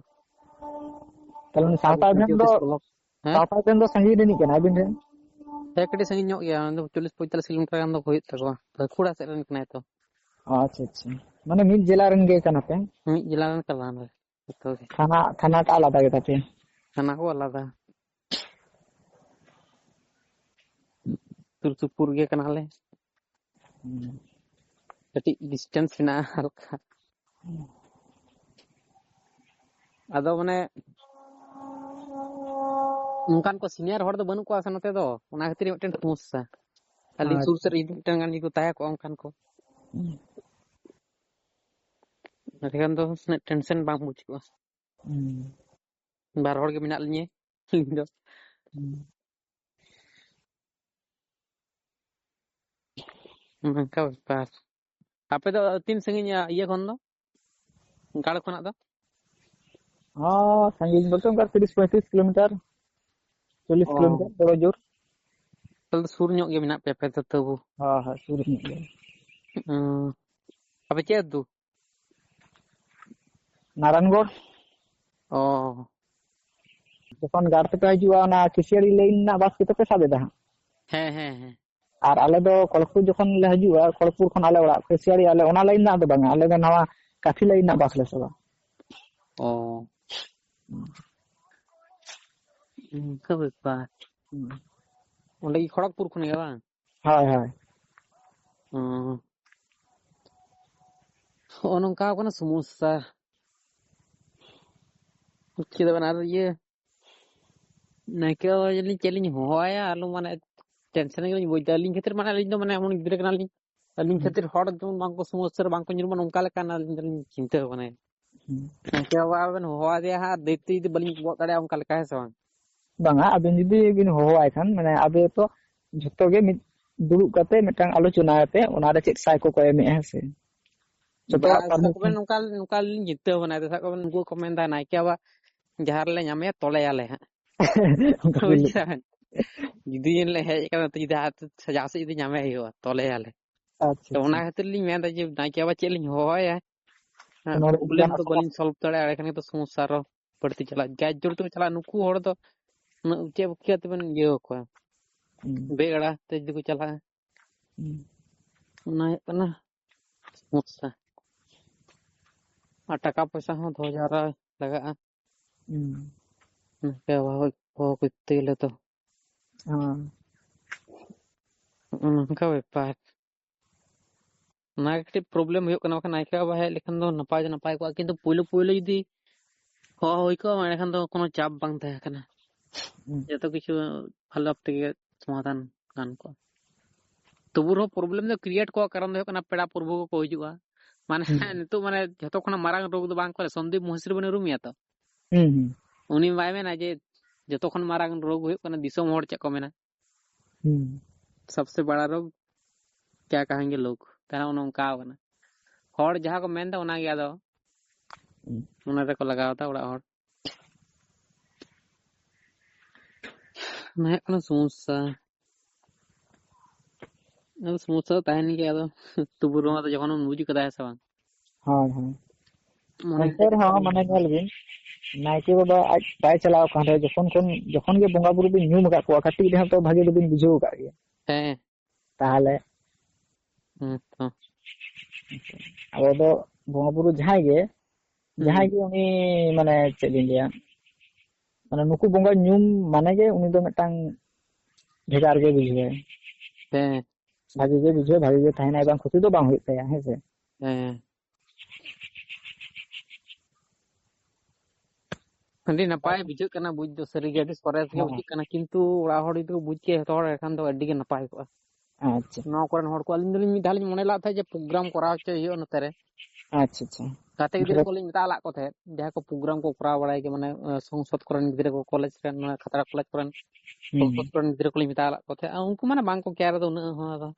ᱛᱟᱦᱞᱮ ᱩᱱᱤ ᱥᱟᱶᱛᱟ ᱟᱵᱤᱱ ᱮᱵᱷᱮᱱ ᱴᱷᱮᱱ ᱫᱚ, ᱚᱯᱷᱤᱥ ᱵᱞᱚᱠ᱾ ᱦᱮᱸ? ᱥᱟᱶᱛᱟ ᱮᱵᱷᱮᱱ ᱫᱚ ᱥᱟᱺᱜᱤᱧ ᱨᱤᱱᱤᱡ ᱠᱟᱱᱟᱭ ᱟᱵᱤᱱ ᱴᱷᱮᱱ? ᱦᱮᱸ, ᱠᱟᱹᱴᱤᱡ ᱥᱟᱺᱜᱤᱧ ᱧᱚᱜ ᱜᱮᱭᱟ, ᱚᱱᱟ ᱫᱚ ᱪᱚᱞᱞᱤᱥ ᱯᱚᱸᱭᱛᱟᱞᱞᱤᱥ ᱠᱤᱞᱳᱢᱤᱴᱟᱨ ᱜᱟᱱ ᱫᱚ ᱦᱩᱭᱩᱜ ᱛᱟᱠᱚᱣᱟ᱾ ᱵᱟᱸᱠᱩᱲᱟ ᱥᱮᱫ ᱨᱮᱱ ᱠᱟᱱᱟᱭ ᱛᱚ᱾ ᱚ, ᱟᱪᱪᱷᱟ, ᱟᱪᱪᱷᱟ᱾ ᱢᱟᱱᱮ ᱢᱤᱫ ᱡᱮᱞᱟ ᱨᱮᱱ ᱜᱮ ᱠᱟᱱᱟ ᱯᱮ? ᱢᱤᱫ ᱡᱮᱞᱟ ᱨᱮᱱ ᱠᱟᱱᱟ ᱞᱮ ᱡᱚᱛᱚ ᱜᱮ᱾ ᱛᱷᱟᱱᱟ, ᱛᱷᱟᱱᱟ ᱴᱟᱜ ᱟᱞᱟᱫᱟ ᱜᱮᱛᱟ ᱯᱮᱭᱟ? ᱛᱷᱟᱱᱟ ᱠᱚ ᱟᱞᱟᱫᱟ᱾ ᱥᱩᱨ ᱥᱩᱯᱩᱨ ᱜᱮ ᱠᱟᱱᱟᱞᱮ᱾ ᱦᱩᱸ᱾ ᱠᱟᱹᱴᱤᱡ ᱰᱤᱥᱴᱮᱱᱥ ᱦᱮᱱᱟᱜᱼᱟ ᱦᱟᱞᱠᱟ᱾ ᱟᱫᱚ ᱢᱟᱱᱮ ᱚᱱᱠᱟᱱ ᱠᱚ ᱥᱤᱱᱤᱭᱟᱨ ᱦᱚᱲ ᱫᱚ ᱵᱟᱹᱱᱩᱜ ᱠᱚᱣᱟ ᱥᱮ ᱱᱚᱛᱮ ᱫᱚ, ᱚᱱᱟ ᱠᱷᱟᱹᱛᱤᱨ ᱢᱤᱫᱴᱮᱱ ᱥᱚᱢᱚᱥᱥᱟ᱾ ᱟᱹᱞᱤᱧ ᱥᱩᱨ ᱟᱪᱪᱷᱟ᱾ ᱥᱮᱫ ᱨᱮ ᱡᱩᱫᱤ ᱢᱤᱫᱴᱮᱱ ᱜᱟᱱ ᱡᱩᱫᱤ ᱠᱚ ᱛᱟᱦᱮᱸ ᱠᱚᱜᱼᱟ ᱚᱱᱠᱟᱱ ᱠᱚ, ᱦᱩᱸ᱾ ᱮᱱᱠᱷᱟᱱ ᱫᱚ ᱩᱱᱟᱹᱜ ᱴᱮᱱᱥᱮᱱ ᱵᱟᱝ ᱵᱩᱡᱽ ᱠᱚᱜᱼᱟ᱾ ᱦᱩᱸ᱾ ᱵᱟᱨ ᱦᱚᱲ ᱜᱮ ᱢᱮᱱᱟᱜ ᱞᱤᱧᱟᱹ ᱟᱹᱞᱤᱧ ᱫᱚ᱾ ᱱᱚᱝᱠᱟ ᱵᱮᱯᱟᱨ᱾ ᱟᱯᱮ ᱫᱚ ᱛᱤᱱ ᱥᱟᱺᱜᱤᱧᱟ ᱤᱭᱟᱹ ᱠᱷᱚᱱ ᱫᱚ, ᱜᱟᱲ ᱠᱷᱚᱱᱟᱜ ᱫᱚ? ᱦᱚᱸ, ᱥᱟᱺᱜᱤᱧ ᱵᱚᱞᱛᱮ ᱚᱱᱠᱟ ᱛᱤᱨᱤᱥ ᱯᱚᱸᱭᱛᱨᱤᱥ ᱠᱤᱞᱳᱢᱤᱴᱟᱨ, ᱪᱚᱞᱞᱤᱥ ᱚ᱾ ᱠᱤᱞᱳᱢᱤᱴᱟᱨ, ᱵᱚᱲᱚ ᱡᱳᱨ᱾ ᱛᱟᱦᱚᱞᱮ ᱫᱚ ᱥᱩᱨ ᱧᱚᱜ ᱜᱮ ᱢᱮᱱᱟᱜ ᱯᱮᱭᱟ ᱟᱯᱮ ᱫᱚ ᱛᱚᱵᱩ᱾ ᱦᱳᱭ, ᱦᱳᱭ, ᱥᱩᱨ ᱧᱚᱜ ᱜᱮ᱾ ᱦᱩᱸ᱾ ᱟᱯᱮ ᱪᱮᱫ ᱟᱹᱛᱩ? ᱱᱟᱨᱟᱭᱚᱱᱜᱚᱲ᱾ ᱚ᱾ ᱡᱚᱠᱷᱚᱱ ᱜᱟᱲ ᱛᱮᱯᱮ ᱦᱤᱡᱩᱜᱼᱟ, ᱚᱱᱟ ᱠᱤᱥᱤᱭᱟᱹᱲᱤ ᱞᱟᱭᱤᱱ ᱨᱮᱱᱟᱜ ᱵᱟᱥ ᱜᱮᱛᱚ ᱯᱮ ᱥᱟᱵ ᱮᱫᱟ ᱦᱟᱸᱜ᱾ ᱦᱮᱸ, ᱦᱮᱸ, ᱦᱮᱸ᱾ ᱟᱨ ᱟᱞᱮ ᱫᱚ ᱠᱷᱚᱲᱜᱽᱯᱩᱨ ᱡᱚᱠᱷᱚᱱ ᱞᱮ ᱦᱤᱡᱩᱜᱼᱟ, ᱠᱷᱚᱲᱜᱽᱯᱩᱨ ᱠᱷᱚᱱ ᱟᱞᱮ ᱚᱲᱟᱜ ᱠᱤᱥᱤᱭᱟᱹᱲᱤ, ᱟᱞᱮ ᱚᱱᱟ ᱞᱟᱭᱤᱱ ᱨᱮᱱᱟᱜ ᱫᱚ ᱵᱟᱝᱟ, ᱟᱞᱮ ᱫᱚ ᱱᱟᱣᱟ ᱠᱟᱹᱯᱷᱤ ᱞᱟᱭᱤᱱ ᱨᱮᱱᱟᱜ ᱵᱟᱥ ᱞᱮ ᱥᱟᱵᱟ᱾ ᱚ᱾ ᱚᱱᱠᱟ ᱵᱮᱯᱟᱨ᱾ ᱚᱸᱰᱮ ᱜᱮ ᱠᱷᱚᱲᱚᱜᱽᱯᱩᱨ ᱠᱷᱚᱱ ᱜᱮ ᱵᱟᱝ? ᱦᱳᱭ, ᱦᱳᱭ᱾ ᱚ᱾ ᱦᱚᱸᱜᱼᱚ ᱱᱚᱝᱠᱟ ᱠᱟᱱᱟ ᱥᱚᱢᱚᱥᱥᱟ᱾ ᱪᱮᱫ ᱵᱟᱝ ᱟᱨ ᱤᱭᱟᱹ, ᱱᱟᱭᱠᱮ ᱵᱟᱵᱟ ᱡᱟᱹᱱᱤᱡ ᱪᱮᱫ ᱞᱤᱧ ᱦᱚᱦᱚᱣᱟᱭᱟ, ᱟᱞᱚ ᱢᱟᱱᱮ ᱴᱮᱱᱥᱚᱱ ᱜᱮᱞᱤᱧ ᱵᱩᱡᱽ ᱮᱫᱟ᱾ ᱟᱹᱞᱤᱧ ᱠᱷᱟᱹᱛᱤᱨ ᱢᱟᱱᱮ ᱟᱹᱞᱤᱧ ᱫᱚ ᱢᱟᱱᱮ ᱮᱢᱚᱱ ᱜᱤᱫᱽᱨᱟᱹ ᱠᱟᱱᱟᱞᱤᱧ, ᱟᱹᱞᱤᱧ ᱦᱩᱸ᱾ ᱠᱷᱟᱹᱛᱤᱨ ᱦᱚᱲ ᱡᱮᱢᱚᱱ ᱵᱟᱝᱠᱚ ᱥᱚᱢᱚᱥᱥᱟ ᱨᱮ ᱵᱟᱝᱠᱚ ᱧᱩᱨᱩᱜ ᱢᱟ, ᱱᱚᱝᱠᱟ ᱞᱮᱠᱟ ᱟᱹᱞᱤᱧ ᱫᱚᱞᱤᱧ ᱪᱤᱱᱛᱟᱹ ᱵᱷᱟᱵᱽᱱᱟᱭᱟ᱾ ᱦᱩᱸ᱾ ᱱᱟᱭᱠᱮ ᱵᱟᱵᱟ ᱵᱮᱱ ᱦᱚᱦᱚᱣᱟᱫᱮᱭᱟ ᱦᱟᱸᱜ, ᱫᱟᱹᱭᱤᱛᱛᱚ ᱡᱩᱫᱤ ᱵᱟᱹᱞᱤᱧ ᱜᱚᱜ ᱫᱟᱲᱮᱭᱟᱜᱼᱟ, ᱚᱱᱠᱟ ᱞᱮᱠᱟ, ᱦᱮᱸ ᱥᱮ ᱵᱟᱝ? ᱵᱟᱝᱟ, ᱟᱵᱮᱱ ᱡᱩᱫᱤ ᱵᱤᱱ ᱦᱚᱦᱚᱣᱟᱭ ᱠᱷᱟᱱ, ᱢᱟᱱᱮ, ᱟᱵᱮ ᱛᱚ ᱡᱷᱚᱛᱚ ᱜᱮ ᱢᱤᱫ ᱫᱩᱲᱩᱵ ᱠᱟᱛᱮ ᱢᱤᱫᱴᱟᱝ ᱟᱞᱳᱪᱚᱱᱟ ᱠᱟᱛᱮ ᱚᱱᱟᱨᱮ ᱪᱮᱫ ᱥᱟᱭ ᱠᱚᱠᱚ ᱮᱢᱮᱜᱼᱟ, ᱦᱮᱸ ᱥᱮ? ᱡᱷᱚᱛᱚ ᱦᱚᱲᱟᱜ ᱵᱟᱝ, ᱥᱟᱵ permission᱾ ᱠᱟᱜ ᱵᱮᱱ, ᱱᱚᱝᱠᱟ, ᱱᱚᱝᱠᱟ ᱞᱤᱧ ᱪᱤᱱᱛᱟᱹ ᱵᱷᱟᱵᱽᱱᱟᱭᱮᱫᱟ᱾ ᱥᱟᱵ ᱠᱟᱜ ᱵᱮᱱ, ᱩᱱᱠᱩ ᱠᱚ ᱢᱮᱱᱫᱟ, "ᱱᱟᱭᱠᱮ ᱵᱟᱵᱟ ᱡᱟᱦᱟᱸ ᱨᱮᱞᱮ ᱧᱟᱢᱮᱭᱟ, ᱛᱚᱞᱮᱭᱟᱞᱮ ᱦᱟᱸᱜ᱾" ᱚᱱᱠᱟ ᱠᱚ ᱵᱩᱡᱽ ᱞᱟᱹᱭᱟ᱾ ᱫᱟᱵᱮᱱ? ᱡᱩᱫᱤ ᱧᱮᱞ ᱞᱮ ᱦᱮᱡ ᱟᱠᱟᱱᱟ, ᱛᱚ ᱡᱩᱫᱤ ᱦᱟᱸᱜ ᱥᱟᱡᱟᱣ ᱥᱮᱫ ᱡᱩᱫᱤ ᱧᱟᱢᱮ ᱦᱩᱭᱩᱜᱼᱟ, ᱛᱚᱞᱮᱭᱟᱞᱮ᱾ ᱟᱪᱪᱷᱟ, ᱛᱚ, ᱟᱪᱪᱷᱟ᱾ ᱚᱱᱟ ᱠᱷᱟᱹᱛᱤᱨ ᱞᱤᱧ ᱢᱮᱱᱫᱟ ᱡᱮ, ᱱᱟᱭᱠᱮ ᱵᱟᱵᱟ ᱪᱮᱫ ᱞᱤᱧ ᱦᱚᱦᱚᱣᱟᱭᱟ? ᱦᱮᱸ, ᱱᱚᱰᱮ problem ᱡᱟᱦᱟᱱᱟᱜ ᱫᱚ ᱥᱚᱢᱚᱥᱥᱟ᱾ ᱵᱟᱹᱞᱤᱧ solve ᱫᱟᱲᱮᱭᱟᱜᱼᱟ, ᱮᱸᱰᱮᱠᱷᱟᱱ ᱜᱮᱛᱚ ᱥᱚᱢᱚᱥᱥᱟ ᱟᱨᱚ ᱵᱟᱹᱲᱛᱤ ᱪᱟᱞᱟᱜᱼᱟ᱾ ᱜᱟᱡ ᱡᱳᱨ ᱛᱮᱠᱚ ᱪᱟᱞᱟᱜᱼᱟ, ᱱᱩᱠᱩ ᱦᱚᱲ ᱫᱚ ᱩᱱᱟᱹᱜ ᱪᱮᱫ ᱪᱤᱠᱟᱹ ᱛᱮᱵᱮᱱ ᱤᱭᱟᱹ ᱠᱚᱣᱟ? ᱦᱩᱸ᱾ ᱵᱮᱜᱽ ᱟᱲᱟ ᱛᱮ ᱡᱩᱫᱤ ᱠᱚ ᱪᱟᱞᱟᱜᱼᱟ, ᱦᱩᱸ᱾ ᱚᱱᱟ ᱦᱩᱭᱩᱜ ᱠᱟᱱᱟ ᱥᱚᱢᱚᱥᱥᱟ᱾ ᱟᱨ ᱴᱟᱠᱟ ᱯᱚᱭᱥᱟ ᱦᱚᱸ ᱫᱚᱦᱚ ᱡᱟᱣᱨᱟ ᱞᱟᱜᱟᱜᱼᱟ᱾ ᱦᱩᱸ᱾ ᱱᱟᱭᱠᱮ ᱵᱟᱵᱟ ᱦᱚᱦᱚ ᱠᱚᱨᱛᱮ ᱜᱮᱞᱮ ᱛᱚ᱾ ᱦᱮᱸ᱾ ᱱᱚᱜᱼᱚ ᱱᱚᱝᱠᱟ ᱵᱮᱯᱟᱨ᱾ ᱚᱱᱟ ᱜᱮ ᱠᱟᱹᱴᱤᱡ problem ᱦᱩᱭᱩᱜ ᱠᱟᱱᱟ, ᱵᱟᱠᱷᱟᱱ ᱱᱟᱭᱠᱮ ᱵᱟᱵᱟ ᱦᱮᱡ ᱞᱮᱠᱷᱟᱱ ᱫᱚ ᱱᱟᱯᱟᱭ ᱫᱚ ᱱᱟᱯᱟᱭ ᱠᱚᱜᱼᱟ, ᱠᱤᱱᱛᱩ ᱯᱩᱭᱞᱩ ᱯᱩᱭᱞᱩ ᱡᱩᱫᱤ ᱦᱚᱦᱚ ᱦᱩᱭ ᱠᱚᱜᱼᱟ, ᱮᱸᱰᱮᱠᱷᱟᱱ ᱫᱚ ᱠᱳᱱᱳ ᱪᱟᱯ ᱵᱟᱝ ᱛᱟᱦᱮᱸ ᱠᱟᱱᱟ᱾ ᱦᱩᱸ᱾ ᱡᱚᱛᱚ ᱠᱤᱪᱷᱩ ᱵᱷᱟᱞᱚ ᱵᱷᱟᱵ ᱛᱮᱜᱮ ᱥᱚᱢᱟᱫᱷᱟᱱ ᱜᱟᱱ ᱠᱚᱜᱼᱟ᱾ ᱛᱚᱵᱩ ᱨᱮᱦᱚᱸ problem ᱫᱚ create ᱠᱚᱜᱼᱟ, ᱠᱟᱨᱚᱱ ᱫᱚ ᱦᱩᱭᱩᱜ ᱠᱟᱱᱟ ᱯᱮᱲᱟ ᱯᱨᱚᱵᱷᱩ ᱠᱚᱠᱚ ᱦᱤᱡᱩᱜᱼᱟ᱾ ᱢᱟᱱᱮ ᱦᱩᱸ᱾ ᱱᱤᱛᱚᱜ ᱢᱟᱱᱮ ᱡᱷᱚᱛᱚ ᱠᱷᱚᱱᱟᱜ ᱢᱟᱨᱟᱝ ᱨᱳᱜᱽ ᱫᱚ ᱵᱟᱝ ᱠᱚ, ᱥᱚᱱᱫᱤᱯ ᱢᱚᱦᱮᱥᱨᱤ ᱵᱚᱱ ᱩᱨᱩᱢᱮᱭᱟ ᱛᱚ? ᱦᱩᱸ, ᱦᱩᱸ᱾ ᱩᱱᱤ ᱵᱟᱭ ᱢᱮᱱᱟ ᱡᱮ ᱡᱚᱛᱚ ᱠᱷᱚᱱ ᱢᱟᱨᱟᱝ ᱨᱳᱜᱽ ᱦᱩᱭᱩᱜ ᱠᱟᱱᱟ ᱫᱤᱥᱚᱢ ᱦᱚᱲ ᱪᱮᱫ ᱠᱚ ᱢᱮᱱᱟ᱾ ᱦᱩᱸ᱾ ᱥᱚᱵᱥᱮ ᱵᱟᱲᱟ ᱨᱳᱜᱽ ᱠᱭᱟ ᱠᱟᱦᱮᱸᱜᱮ ᱞᱳᱜᱽ, ᱛᱟᱦᱞᱮ ᱚᱱᱮ ᱚᱱᱠᱟ ᱠᱟᱱᱟ᱾ ᱦᱚᱲ ᱡᱟᱦᱟᱸ ᱠᱚ ᱢᱮᱱᱫᱟ ᱚᱱᱟᱜᱮ ᱟᱫᱚ ᱦᱩᱸ᱾ ᱚᱱᱟ ᱨᱮᱠᱚ ᱞᱟᱜᱟᱣ ᱮᱫᱟ ᱚᱲᱟᱜ ᱦᱚᱲ᱾ ᱚᱱᱟ ᱦᱩᱭᱩᱜ ᱠᱟᱱᱟ ᱥᱚᱢᱚᱥᱥᱟ᱾ ᱟᱫᱚ ᱥᱚᱢᱚᱥᱥᱟ ᱫᱚ ᱛᱟᱦᱮᱱ ᱜᱮᱭᱟ, ᱟᱫᱚ ᱛᱚᱵᱩ ᱨᱮᱦᱚᱸ ᱟᱫᱚ ᱡᱚᱠᱷᱚᱱ ᱵᱚᱱ ᱵᱩᱡᱽ ᱠᱟᱫᱟ, ᱦᱮᱸ ᱥᱮ ᱵᱟᱝ? ᱦᱳᱭ, ᱦᱳᱭ᱾ ᱢᱚᱱᱮ ᱮᱱᱛᱮ ᱨᱮᱦᱚᱸ ᱢᱟᱱᱮ ᱧᱮᱞ ᱵᱤᱱ, ᱱᱟᱭᱠᱮ ᱵᱟᱵᱟ ᱟᱡ ᱵᱟᱭ ᱪᱟᱞᱟᱣ ᱟᱠᱟᱱ ᱨᱮᱦᱚᱸ, ᱡᱚᱠᱷᱚᱱ ᱠᱷᱚᱱ, ᱡᱚᱠᱷᱚᱱ ᱜᱮ ᱵᱚᱸᱜᱟ ᱵᱩᱨᱩ ᱵᱤᱱ ᱧᱩᱢ ᱟᱠᱟᱫ ᱠᱚᱣᱟ, ᱠᱟᱹᱴᱤᱡ ᱨᱮᱦᱚᱸ ᱛᱚ ᱵᱷᱟᱜᱮ ᱫᱚᱵᱤᱱ ᱵᱩᱡᱷᱟᱹᱣ ᱟᱠᱟᱫ ᱜᱮᱭᱟ᱾ ᱦᱮᱸ᱾ ᱛᱟᱦᱚᱞᱮ ᱦᱮᱸ ᱛᱚ᱾ ᱟᱵᱚ ᱫᱚ ᱵᱚᱸᱜᱟ ᱵᱩᱨᱩ ᱡᱟᱦᱟᱸᱭ ᱜᱮ, ᱦᱩᱸ᱾ ᱡᱟᱦᱟᱸᱭ ᱜᱮ ᱩᱱᱤ, ᱢᱟᱱᱮ ᱪᱮᱫ ᱞᱤᱧ ᱞᱟᱹᱭᱟ, ᱢᱟᱱᱮ ᱱᱩᱠᱩ ᱵᱚᱸᱜᱟ ᱧᱩᱢ ᱢᱟᱱᱮ ᱜᱮ ᱩᱱᱤ ᱫᱚ ᱢᱤᱫᱴᱟᱝ ᱵᱷᱮᱜᱟᱨ ᱜᱮ ᱵᱩᱡᱷᱟᱹᱣᱟᱭ᱾ ᱦᱮᱸ᱾ ᱵᱷᱟᱜᱮ ᱜᱮ ᱵᱩᱡᱷᱟᱹᱣᱟ, ᱵᱷᱟᱜᱮ ᱜᱮ ᱛᱟᱦᱮᱱᱟᱭ, ᱵᱟᱝ ᱠᱷᱚᱛᱤ ᱫᱚ ᱵᱟᱝ ᱦᱩᱭᱩᱜ ᱛᱟᱭᱟ, ᱦᱮᱸ ᱥᱮ? ᱦᱮᱸ᱾ ᱟᱹᱰᱤ ᱱᱟᱯᱟᱭ ᱵᱩᱡᱷᱟᱹᱜ ᱠᱟᱱᱟ ᱵᱩᱡᱽ ᱫᱚ, ᱥᱟᱹᱨᱤᱜᱮ ᱟᱹᱰᱤ ᱥᱚᱨᱮᱥ ᱜᱮ ᱦᱮᱸ᱾ ᱵᱩᱡᱷᱟᱹᱜ ᱠᱟᱱᱟ, ᱠᱤᱱᱛᱩ ᱚᱲᱟᱜ ᱦᱚᱲ ᱡᱩᱫᱤ ᱠᱚ ᱵᱩᱡᱽ ᱠᱮᱭᱟ ᱡᱷᱚᱛᱚ ᱦᱚᱲ, ᱮᱱᱠᱷᱟᱱ ᱫᱚ ᱟᱹᱰᱤ ᱜᱮ ᱱᱟᱯᱟᱭ ᱠᱚᱜᱼᱟ᱾ ᱟᱪᱪᱷᱟ᱾ ᱱᱚᱣᱟ ᱠᱚᱨᱮᱱ ᱦᱚᱲ ᱠᱚ, ᱟᱹᱞᱤᱧ ᱫᱚᱞᱤᱧ ᱢᱤᱫ ᱫᱷᱟᱣ ᱞᱤᱧ ᱢᱚᱱᱮ ᱞᱮᱫ ᱛᱟᱦᱮᱸᱫ ᱡᱮ ᱯᱨᱳᱜᱨᱟᱢ ᱠᱚᱨᱟᱣ ᱦᱚᱪᱚᱭ ᱦᱩᱭᱩᱜᱼᱟ ᱱᱚᱛᱮ ᱨᱮ᱾ ᱟᱪᱪᱷᱟ, ᱟᱪᱪᱷᱟ᱾ ᱜᱟᱛᱮ ᱜᱤᱫᱽᱨᱟᱹ ᱠᱚᱞᱤᱧ ᱢᱮᱛᱟ ᱞᱟᱫ ᱠᱚ ᱛᱟᱦᱮᱸᱫ, ᱡᱟᱦᱟᱸᱭ ᱠᱚ ᱯᱨᱳᱜᱨᱟᱢ ᱠᱚ ᱠᱚᱨᱟᱣ ᱵᱟᱲᱟᱭ ᱜᱮᱭᱟ, ᱢᱟᱱᱮ, ᱥᱚᱝᱥᱚᱫᱽ ᱠᱚᱨᱮᱱ ᱜᱤᱫᱽᱨᱟᱹ ᱠᱚ, ᱠᱚᱞᱮᱡᱽ ᱨᱮᱱ, ᱢᱟᱱᱮ, ᱠᱷᱟᱛᱲᱟ ᱠᱚᱞᱮᱡᱽ ᱠᱚᱨᱮᱱ ᱦᱩᱸ᱾ ᱥᱚᱝᱥᱚᱫᱽ ᱠᱚᱨᱮᱱ ᱜᱤᱫᱽᱨᱟᱹ ᱠᱚᱞᱤᱧ ᱢᱮᱛᱟ ᱞᱟᱫ ᱠᱚ ᱛᱟᱦᱮᱸᱫ, ᱟᱨ ᱩᱱᱠᱩ ᱢᱟᱱᱮ ᱵᱟᱝ ᱠᱚ ᱠᱮᱭᱟᱨ ᱫᱚ ᱩᱱᱟᱹᱜ ᱦᱚᱸ, ᱟᱫᱚ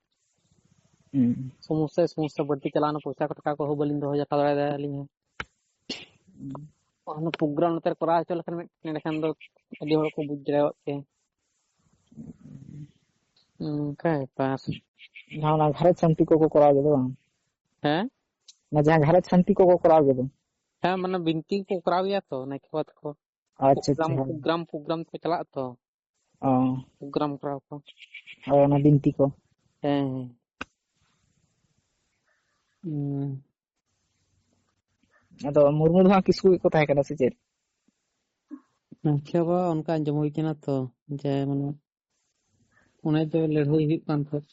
ᱦᱩᱸ᱾ ᱥᱚᱢᱚᱥᱥᱟ, ᱥᱚᱢᱚᱥᱥᱟ ᱵᱟᱹᱲᱛᱤ ᱪᱟᱞᱟᱣᱱᱟ, ᱯᱚᱭᱥᱟ ᱠᱚ, ᱴᱟᱠᱟ ᱠᱚᱦᱚᱸ ᱵᱟᱹᱞᱤᱧ ᱫᱚᱦᱚ ᱦᱟᱛᱟᱣ ᱫᱟᱲᱮᱭᱟᱫᱟ ᱟᱹᱞᱤᱧ ᱦᱚᱸ᱾ ᱦᱩᱸ᱾ ᱚᱱᱟ ᱯᱨᱳᱜᱨᱟᱢ ᱱᱚᱛᱮ ᱨᱮ ᱠᱚᱨᱟᱣ ᱦᱚᱪᱚ ᱞᱮᱠᱷᱟᱱ ᱢᱤᱫ, ᱮᱸᱰᱮᱠᱷᱟᱱ ᱫᱚ ᱟᱹᱰᱤ ᱦᱚᱲ ᱠᱚ ᱵᱩᱡᱽ ᱫᱟᱲᱮᱭᱟᱜ ᱠᱮᱭᱟ᱾ ᱚᱱᱠᱟ ᱵᱮᱯᱟᱨ᱾ ᱡᱟᱦᱟᱸ ᱚᱱᱟ ᱜᱷᱟᱨᱚᱸᱡᱽ ᱥᱟᱱᱛᱤ ᱠᱚᱠᱚ ᱠᱚᱨᱟᱣ ᱜᱮᱫᱚ ᱵᱟᱝ? ᱦᱮᱸ? ᱚᱱᱟ ᱡᱟᱦᱟᱸ ᱜᱷᱟᱨᱚᱸᱡᱽ ᱥᱟᱱᱛᱤ ᱠᱚᱠᱚ ᱠᱚᱨᱟᱣ ᱜᱮᱫᱚ? ᱦᱮᱸ, ᱢᱟᱱᱮ ᱵᱤᱱᱛᱤ ᱠᱚ ᱠᱚᱨᱟᱣ ᱜᱮᱭᱟ ᱛᱚ, ᱱᱟᱭᱠᱮ ᱵᱟᱵᱟ ᱛᱟᱠᱚ᱾ ᱟᱪᱪᱷᱟ, ᱯᱨᱳᱜᱨᱟᱢ, ᱟᱪᱪᱷᱟ, ᱦᱮᱸ᱾ ᱯᱨᱳᱜᱨᱟᱢ, ᱯᱨᱳᱜᱨᱟᱢ ᱛᱮᱠᱚ ᱪᱟᱞᱟᱜ ᱟᱛᱚ᱾ ᱚ᱾ ᱯᱨᱳᱜᱨᱟᱢ ᱠᱚᱨᱟᱣ ᱠᱚ᱾ ᱚ, ᱚᱱᱟ ᱵᱤᱱᱛᱤ ᱠᱚ᱾ ᱦᱮᱸ, ᱦᱮᱸ᱾ ᱦᱩᱸ᱾ ᱟᱫᱚ ᱢᱩᱨᱢᱩ ᱫᱚ ᱦᱟᱸᱜ ᱠᱤᱥᱠᱩ ᱜᱮᱠᱚ ᱛᱟᱦᱮᱸ ᱠᱟᱱᱟ ᱥᱮ ᱪᱮᱫ? ᱟᱪᱪᱷᱟ, ᱵᱟ, ᱚᱱᱠᱟ ᱟᱸᱡᱚᱢ ᱦᱩᱭ ᱠᱟᱱᱟ ᱛᱚ, ᱡᱮ, ᱢᱟᱱᱮ, ᱚᱱᱮ ᱡᱮ ᱞᱟᱹᱲᱦᱟᱹᱭ ᱦᱩᱭᱩᱜ ᱠᱟᱱ ᱛᱟᱦᱮᱸᱫ,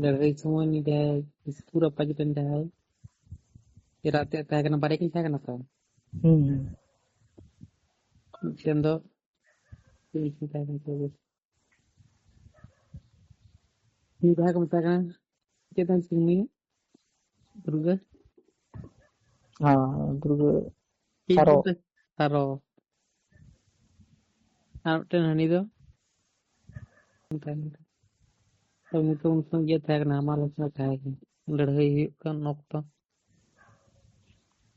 ᱞᱟᱹᱲᱦᱟᱹᱭ ᱥᱚᱢᱚᱭ ᱩᱱᱤ ᱡᱟᱦᱟᱸᱭ ᱤᱥᱠᱩᱞ ᱨᱟᱯᱟᱡᱤ ᱨᱮᱱ ᱡᱟᱦᱟᱸᱭ ᱮᱨᱟ ᱛᱮᱫ ᱛᱟᱦᱮᱸ ᱠᱟᱱᱟ, ᱵᱟᱨᱭᱟ ᱠᱤᱱ ᱛᱟᱦᱮᱸ ᱠᱟᱱᱟ ᱛᱚ᱾ ᱦᱩᱸ, ᱦᱩᱸ᱾ ᱢᱤᱫᱴᱮᱱ ᱫᱚ ᱪᱮᱫ ᱧᱩᱛᱩᱢ ᱛᱟᱦᱮᱸ ᱠᱟᱱ ᱛᱟᱭᱟ? ᱩᱱᱤ ᱡᱟᱦᱟᱸᱭ ᱠᱚ ᱢᱮᱛᱟᱭ ᱠᱟᱱᱟ, ᱪᱮᱫ ᱛᱟᱭ ᱧᱩᱛᱩᱢ ᱩᱱᱤᱭᱟᱜ? ᱫᱩᱨᱜᱟᱹ? ᱦᱮᱸ, ᱫᱩᱨᱜᱟᱹ᱾ ᱪᱮᱫ ᱥᱟᱨᱚ᱾ ᱧᱩᱛᱩᱢ ᱛᱟᱭ? ᱥᱟᱨᱚ᱾ ᱟᱨ ᱢᱤᱫᱴᱮᱱ ᱦᱟᱹᱱᱤ ᱫᱚ ᱛᱚ ᱩᱱᱤ ᱫᱚ ᱩᱱ ᱥᱚᱢᱚᱭ ᱤᱭᱟᱹ ᱛᱟᱦᱮᱸ ᱠᱟᱱᱟ, ᱦᱟᱢᱟᱞ ᱦᱚᱲᱢᱚ ᱛᱟᱦᱮᱸ ᱠᱟᱱᱟ, ᱞᱟᱹᱲᱦᱟᱹᱭ ᱦᱩᱭᱩᱜ ᱠᱟᱱ ᱚᱠᱛᱚ᱾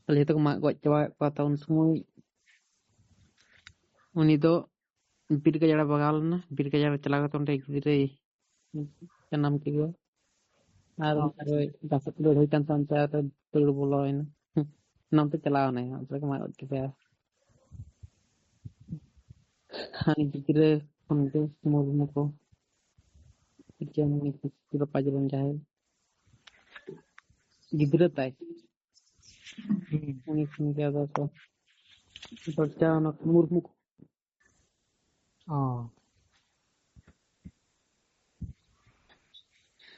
ᱛᱟᱦᱞᱮ ᱡᱚᱛᱚ ᱠᱚ ᱢᱟᱜ ᱜᱚᱡ ᱪᱟᱵᱟᱭᱮᱫ ᱠᱚᱣᱟ᱾ ᱛᱚ ᱩᱱ ᱥᱚᱢᱚᱭ ᱩᱱᱤ ᱫᱚ ᱵᱤᱨ ᱜᱟᱡᱟᱲ ᱮ ᱵᱟᱜᱟᱣ ᱞᱮᱱᱟ᱾ ᱵᱤᱨ ᱜᱟᱡᱟᱲ ᱨᱮ ᱪᱟᱞᱟᱣ ᱠᱟᱛᱮ ᱚᱸᱰᱮ ᱜᱤᱫᱽᱨᱟᱹᱭ ᱡᱟᱱᱟᱢ ᱠᱮᱫᱮᱭᱟ᱾ ᱟᱨ ᱚ᱾ ᱚᱱᱠᱟ ᱜᱮ ᱡᱟᱦᱟᱸ ᱥᱮᱫ ᱠᱚ ᱞᱟᱹᱲᱦᱟᱹᱭ ᱠᱟᱱ ᱛᱟᱦᱮᱸ, ᱚᱱᱛᱮ ᱟᱨ ᱫᱟᱹᱲ ᱵᱚᱞᱚᱭᱮᱱᱟ᱾ ᱚᱱᱟ ᱚᱱᱛᱮ ᱪᱟᱞᱟᱣ ᱮᱱᱟᱭ, ᱚᱱᱛᱮ ᱨᱮᱠᱚ ᱢᱟᱜ ᱜᱚᱡ ᱠᱮᱫᱮᱭᱟ᱾ ᱦᱟᱱᱤ ᱜᱤᱫᱽᱨᱟᱹ ᱠᱷᱚᱱ ᱜᱮ ᱢᱩᱨᱢᱩ ᱠᱚ ᱤᱠᱟᱹ ᱢᱩᱨᱢᱩ ᱠᱚ ᱯᱟᱸᱪ ᱡᱚᱱ ᱡᱟᱦᱟᱸᱭ ᱜᱤᱫᱽᱨᱟᱹ ᱛᱟᱭ᱾ ᱦᱩᱸ᱾ ᱩᱱᱤ ᱠᱷᱚᱱ ᱜᱮ ᱟᱫᱚ ᱠᱚ ᱪᱚᱨᱪᱟ ᱚᱱᱟ ᱢᱩᱨᱢᱩ ᱠᱚ᱾ ᱚ᱾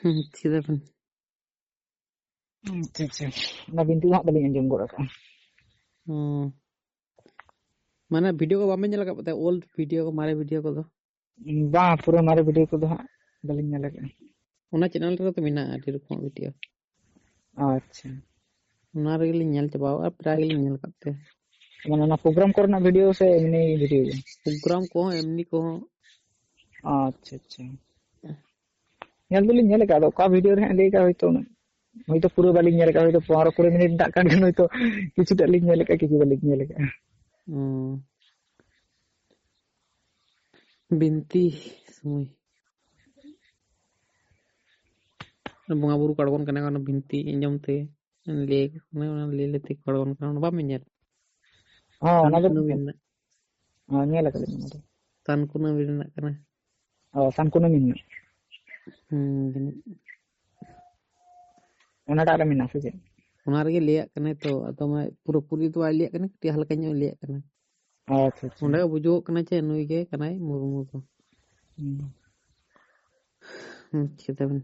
ᱦᱩᱸ, ᱪᱮᱫᱟᱜ ᱵᱟᱝ? ᱟᱪᱪᱷᱟ, ᱟᱪᱪᱷᱟ᱾ ᱚᱱᱟ ᱵᱤᱱᱛᱤ ᱫᱚ ᱦᱟᱸᱜ ᱵᱟᱹᱞᱤᱧ ᱟᱸᱡᱚᱢ ᱜᱚᱫ ᱟᱠᱟᱫᱼᱟ᱾ ᱦᱩᱸ᱾ ᱢᱟᱱᱮ ᱵᱷᱤᱰᱤᱭᱳ ᱠᱚ ᱵᱟᱵᱮᱱ ᱧᱮᱞ ᱟᱠᱟᱫ ᱛᱟᱭᱟ? ᱳᱞᱰ ᱵᱷᱤᱰᱤᱭᱳ ᱠᱚ, ᱢᱟᱨᱮ ᱵᱷᱤᱰᱤᱭᱳ ᱠᱚᱫᱚ? ᱵᱟᱝ, ᱯᱩᱨᱟᱹ ᱢᱟᱨᱮ ᱵᱷᱤᱰᱤᱭᱳ ᱠᱚᱫᱚ ᱦᱟᱸᱜ ᱵᱟᱹᱞᱤᱧ ᱧᱮᱞ ᱟᱠᱟᱫᱼᱟ᱾ ᱚᱱᱟ ᱪᱮᱱᱮᱞ ᱨᱮᱫᱚ ᱢᱮᱱᱟᱜᱼᱟ ᱟᱹᱰᱤ ᱨᱚᱠᱚᱢ ᱵᱷᱤᱰᱤᱭᱳ᱾ ᱟᱪᱪᱷᱟ᱾ ᱚᱱᱟ ᱨᱮᱜᱮᱞᱤᱧ ᱧᱮᱞ ᱪᱟᱵᱟᱣᱟ, ᱯᱨᱟᱭ ᱜᱮᱞᱤᱧ ᱧᱮᱞ ᱟᱠᱟᱫ ᱛᱮ᱾ ᱢᱟᱱᱮ ᱚᱱᱟ ᱯᱨᱳᱜᱨᱟᱢ ᱠᱚᱨᱮᱱᱟᱜ ᱵᱷᱤᱰᱤᱭᱳ ᱥᱮ ᱮᱢᱱᱤ ᱵᱷᱤᱰᱤᱭᱳ ᱜᱮ? ᱯᱨᱳᱜᱨᱟᱢ ᱠᱚᱦᱚᱸ, ᱮᱢᱱᱤ ᱠᱚᱦᱚᱸ᱾ ᱟᱪᱪᱷᱟ, ᱟᱪᱪᱷᱟ᱾ ᱧᱮᱞ ᱫᱚᱞᱤᱧ ᱧᱮᱞ ᱟᱠᱟᱫ, ᱟᱫᱚ ᱚᱠᱟ ᱵᱷᱤᱰᱤᱭᱳ ᱨᱮ ᱦᱟᱸᱜ ᱞᱟᱹᱭ ᱟᱠᱟᱫ, ᱦᱚᱭᱛᱳ ᱩᱱᱟᱹᱜ, ᱦᱚᱭᱛᱳ ᱯᱩᱨᱟᱹ ᱵᱟᱹᱞᱤᱧ ᱧᱮᱞ ᱟᱠᱟᱫ, ᱦᱚᱭᱛᱳ ᱯᱚᱱᱨᱚ ᱠᱩᱲᱤ ᱢᱤᱱᱤᱴ ᱨᱮᱱᱟᱜ ᱠᱟᱱ ᱠᱷᱟᱱ ᱦᱚᱭᱛᱳ ᱠᱤᱪᱷᱩᱴᱟᱜ ᱞᱤᱧ ᱧᱮᱞ ᱟᱠᱟᱫ, ᱠᱤᱪᱷᱩ ᱵᱟᱹᱞᱤᱧ ᱧᱮᱞ ᱟᱠᱟᱫᱼᱟ᱾ ᱦᱩᱸ᱾ ᱵᱤᱱᱛᱤ ᱥᱚᱢᱚᱭ᱾ ᱵᱚᱸᱜᱟ ᱵᱩᱨᱩ ᱠᱚ ᱟᱬᱜᱚᱱ ᱠᱟᱱᱟ, ᱚᱱᱟ ᱵᱤᱱᱛᱤ ᱟᱸᱡᱚᱢ ᱛᱮ ᱞᱟᱹᱭ ᱟᱠᱚ ᱠᱟᱱᱟ, ᱚᱱᱟ ᱞᱟᱹᱭ ᱞᱟᱹᱭ ᱛᱮᱠᱚ ᱟᱬᱜᱚᱱ ᱠᱟᱱᱟ, ᱚᱱᱟ ᱵᱟᱢ ᱧᱮᱞ? ᱦᱚᱸ, ᱚᱱᱟ ᱫᱚ ᱥᱟᱱ ᱠᱩᱱᱟᱹᱢᱤ ᱨᱮᱱᱟᱜ᱾ ᱦᱚᱸ, ᱧᱮᱞ ᱟᱠᱟᱫᱟᱹᱧ ᱚᱱᱟ ᱫᱚ᱾ ᱥᱟᱱ ᱠᱩᱱᱟᱹᱢᱤ ᱨᱮᱱᱟᱜ ᱠᱟᱱᱟ᱾ ᱚ, ᱥᱟᱱ ᱠᱩᱱᱟᱹᱢᱤ ᱨᱮᱱᱟᱜ᱾ ᱦᱩᱸ, ᱡᱟᱹᱱᱤᱡ᱾ ᱚᱱᱟᱴᱟᱜ ᱨᱮ ᱢᱮᱱᱟᱜᱼᱟ ᱥᱮ ᱪᱮᱫ? ᱚᱱᱟ ᱨᱮᱜᱮ ᱞᱟᱹᱭᱟᱜ ᱠᱟᱱᱟᱭ ᱛᱚ, ᱟᱫᱚ ᱢᱟ ᱯᱩᱨᱟᱹᱯᱩᱨᱤ ᱫᱚ ᱵᱟᱭ ᱞᱟᱹᱭᱟᱜ ᱠᱟᱱᱟ, ᱠᱟᱹᱴᱤᱡ ᱦᱟᱞᱠᱟ ᱧᱚᱜ ᱮ ᱞᱟᱹᱭᱟᱜ ᱠᱟᱱᱟ᱾ ᱟᱪᱪᱷᱟ, ᱟᱪᱪᱷᱟ᱾ ᱚᱸᱰᱮ ᱜᱮ ᱵᱩᱡᱩᱜᱚᱜ ᱠᱟᱱᱟ ᱡᱮ ᱱᱩᱭ ᱜᱮ ᱠᱟᱱᱟᱭ ᱢᱩᱨᱢᱩ ᱫᱚ᱾ ᱦᱩᱸ᱾ ᱦᱩᱸ, ᱪᱤᱠᱟᱹᱛᱮᱵᱮᱱ